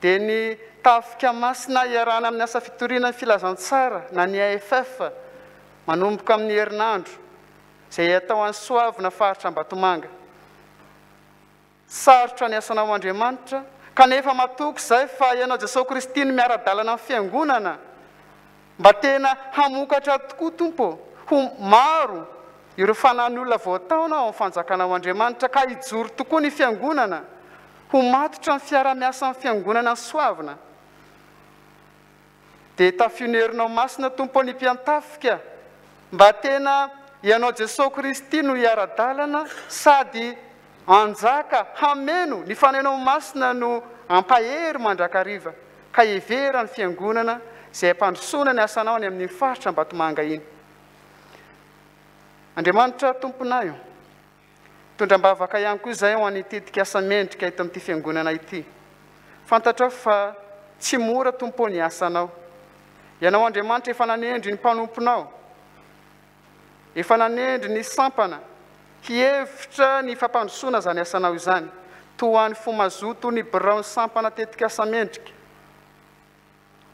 dia ny Tafika Masina iarahana amin'ny asa fitoriana ny Filazantsara na ny AFF manomboka amin'ny herinandro izay atao any Soavina faritra Ambatomanga. Sarotra ny asanao Andriamanitra, kanefa matoky izahay fa Ianao Jesoa Kristy no miara-dalana amin'ny Fiangonana mba tena hamokatra tokoa Tompo ô, ho maro ireo fanahin'olona voataona ao amin'ny fanjakanao Andriamanitra ka hijoro tokoa ny Fiangonana, ho matotra ny fiara-miasan'ny Fiangonana soavina. Dia tafio ny herinao masina Tompo ny mpiantafika mba tena Ianao Jesoa Kristy no hiara-dalana sady hanjaka hameno ny Fanahinao Masina no hampahery mandrakariva ka hevera ny Fiangonana izay hampandrosoana ny asanao any amin'iny faritra Ambatomanga iny. Andriamanitra Tomponay o! Mitondra am-bavaka ihany koa izahay ho an'ny tetikasa mendrika eto amin'ity fiangonana ity. Fantatrao fa tsy mora Tompo ô ny asanao. Ianao Andriamanitra efa nanendry ny mpanomponao, efa nanendry ny sampana hihevitra ny fampandrosoana izany asanao izany. Tohano fo mazoto ny biraon'ny sampana tetikasa mendrika.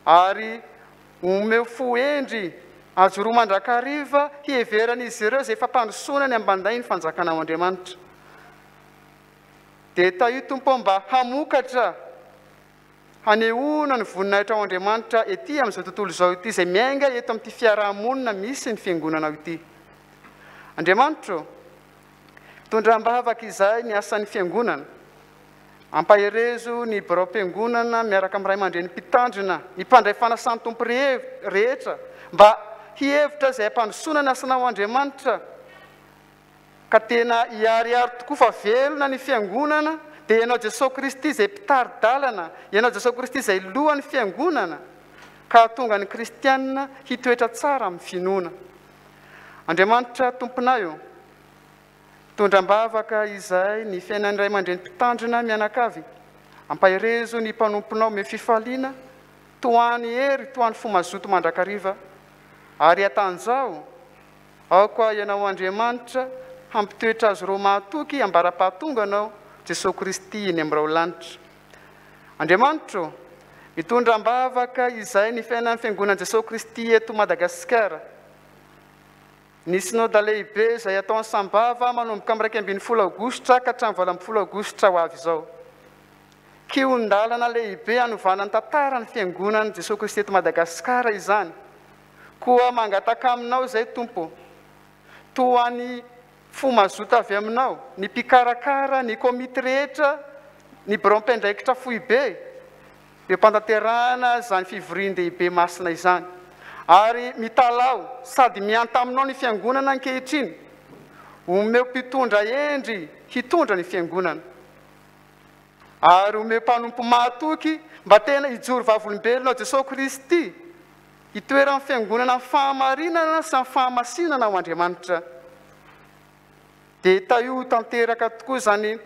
Ary omeo fo hendry ajoroa mandrakariva hiheveran'izy ireo izay fampandrosoana ny ambanday ny fanjakanao Andriamanitra. Dia tahio Tompo ô mba hamokatra hanehoana ny voninahitrao Andriamanitra ety amin'izao tontolo izao ity izay miainga eto amin'ity fiaraha-monina misy ny fiangonanao ity. Andriamanitra ô, mitondra am-bavaka izahay ny asan'ny fiangonana. Ampaherezo ny biraom-piangonana miaraka amin'ny ray aman-dreny mpitandrina, ny mpandray fanasan'ny Tompo rehetra mba hihevitra izay hampandrosoana ny asanao Andriamanitra ka tena hiharihary tokoa fa velona ny fiangonana dia Ianao Jesoa Kristy izay mpitari-dalana, Ianao Jesoa Kristy izay lohan'ny fiangonana ka hahatonga ny kristiana hitoetra tsara amin'ny finoana. Andriamanitra Tomponay ô! Mitondra am-bavaka izahay ny fiainan'ny ray aman-dreny mpitandrina mianakavy. Ampaherezo ny mpanomponao omeo fifaliana, tohano hery, tohano fo mazoto mandrakariva, ary atanjaho. Aoka Ianao Andriamanitra hampitoetra azy ireo mahatoky ambara-pahatonganao Jesoa Kristy eny amin'ny rahon-lanitra. Andriamanitra ô, mitondra am-bavaka izahay ny fiainan'ny Fiangonan'i Jesoa Kristy eto Madagasikara. Ny Synoda lehibe izay hatao any Sambava manomboka amin'ny 11 aogositra ka hatramin'ny 18 aogositra ho avy izao. Kihon-dalana lehibe hanovana ny tantaran'ny Fiangonan'i Jesoa Kristy eto Madagasikara izany. Koa mangataka aminao izay Tompo ô, toa ny fo mazoto avy aminao, ny mpikarakara, ny komity rehetra, ny biraom-piandraikitra foibe, eo am-pantanterahana izany fivorian-dehibe masina izany. Ary mitalaho sady mihanta aminao ny Fiangonana ankehitriny, omeo mpitondra hendry hitondra ny Fiangonana. Ary omeo mpanompo mahatoky mba tena hijoro vavolombelona ao Jesoa Kristy, hitoeran'ny Fiangonana amin'ny fahamarinana sy amin'ny fahamasinana ao Andriamanitra. Dia tahio ho tanteraka tokoa izany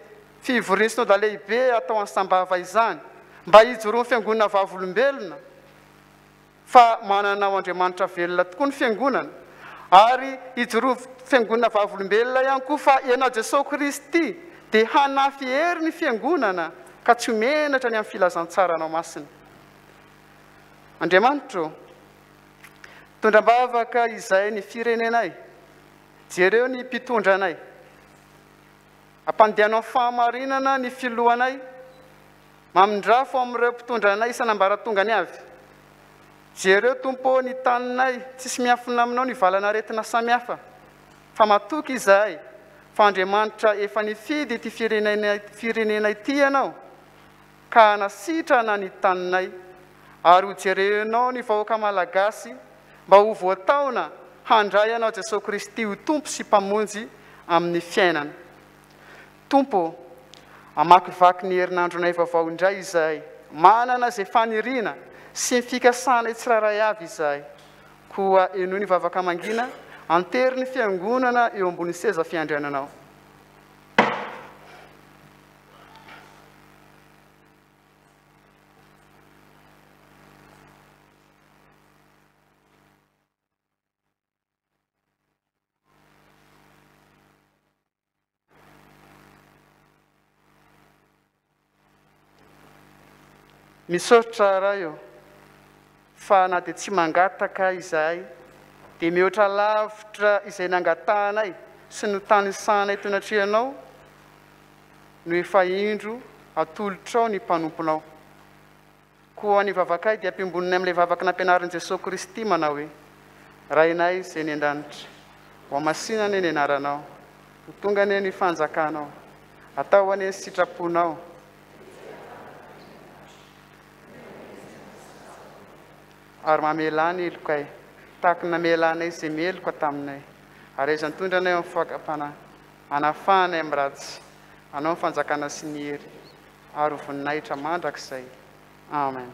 fivorian'ny Synoda lehibe atao any Sambava izany, mba hijoroan'ny Fiangonana vavolombelona fa manana ho Andriamanitra velona tokoa ny Fiangonana, ary hijoroan'ny Fiangonana vavolombelona ihany koa fa Ianao Jesoa Kristy dia hanafy hery ny Fiangonana ka tsy ho menatra ny amin'ny filazantsaranao masina. Andriamanitra ô, mitondra am-bavaka izay ny firenenay. Jereo ny mpitondra anay. Ampandehano amin'ny fahamarinana ny filohanay. Mamindrafo amin'ireo mpitondra anay isan'ambaratongany avy. Jereo Tompo ô ny taninay, tsisy miafina aminao ny valan'aretina samihafa. Fa matoky izahay fa Andriamanitra efa nifidy ity firenena ity Ianao ka hanasitrana ny taninay ary ho jerenao ny vahoaka Malagasy mba ho voataona handray Anao Jesoa Kristy ho Tompo sy Mpamonjy amin'ny fiainana. Tompo ô, hamakivaky ny herinandronay vaovao indray izahay, manana izay faniriana sy ny fikasanay tsirairay avy izahay. Koa henoy ny vavaka mangina, antero ny Fiangonana eo ambony seza fiandriananao. Misaotra Ray ô, fa na dia tsy mangataka izahay dia mihoatra lavitra izay nangatahanay sy notanisanay teo anatrehanao no efa indro atolotrao ny mpanomponao. Koa ny vavakay dia ampiombonina amin'ilay vavaka nampianarin'i Jesoa Kristy manao hoe, Rainay izay any an-danitra, hohamasina anie ny anaranao, ho tonga anie ny fanjakanao, atao anie ny sitraponao, ary mamelà ny helokay, tahaka ny namelanay izay meloka taminay, ary aiza nitondra anay amin'ny fakam-panahy, hanafahanay amin'ny ratsy, Anao ny fanjakana sy ny hery. Ary ho voninahitra mandrakizay. Amen.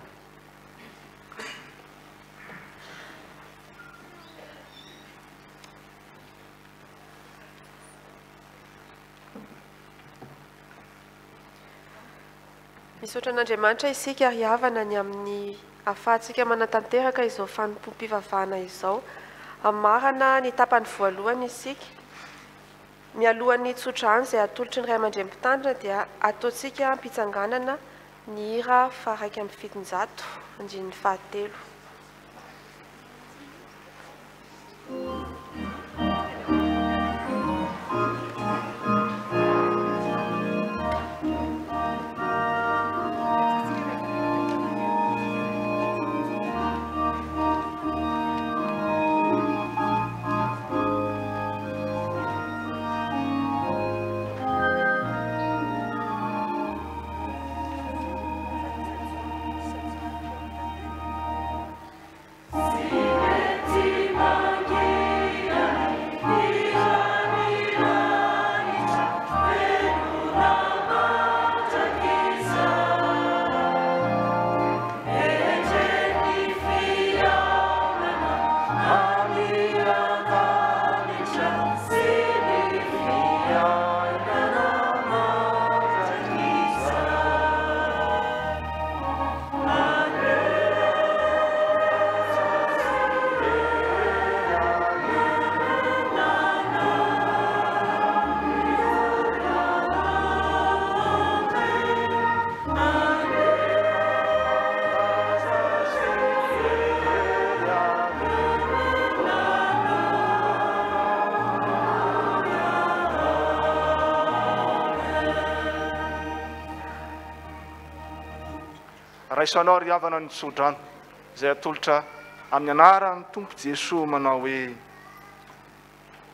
Misaotra an'Andriamanitra isika ry havana ny amin'ny ahafahantsika manatanteraka izao fanompoam-pivavahana izao. Hamarana ny tapany voalohany isika. Mialohan'ny tsodrano izay atolotry ny ray aman-dreny mpitandrina dia ataontsika am-pitsanganana ny hira faha-771 andininy fahatelo. Raiso anao ry havana ny tsodrano izay atolotra amin'ny anaran'ny Tompo Jesoa manao hoe,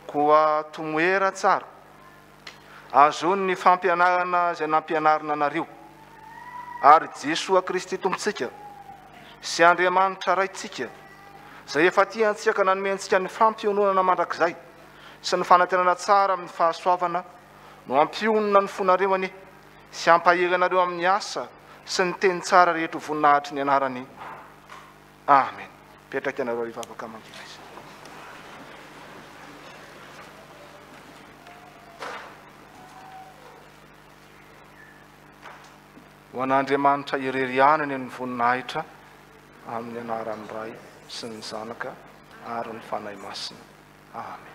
Koa tomoera tsara, azony ny fampianarana izay nampianarina anareo, ary Jesoa Kristy Tompontsika sy Andriamanitra Raintsika, izay efa tia antsika ka nanome antsika ny fampiononana mandrakizay sy ny fanantenana tsara amin'ny fahasoavana, no hampionona ny fonareo anie sy hampahery anareo amin'ny asa sy ny teny tsara rehetra ho voninahitry ny anarany. Amen. Mipetraka ianareo hivavaka mangina izy. Ho an'Andriamanitra irery ihany anie ny voninahitra amin'ny anaran'ny Ray sy ny Zanaka ary ny Fanahy Masina. Amen.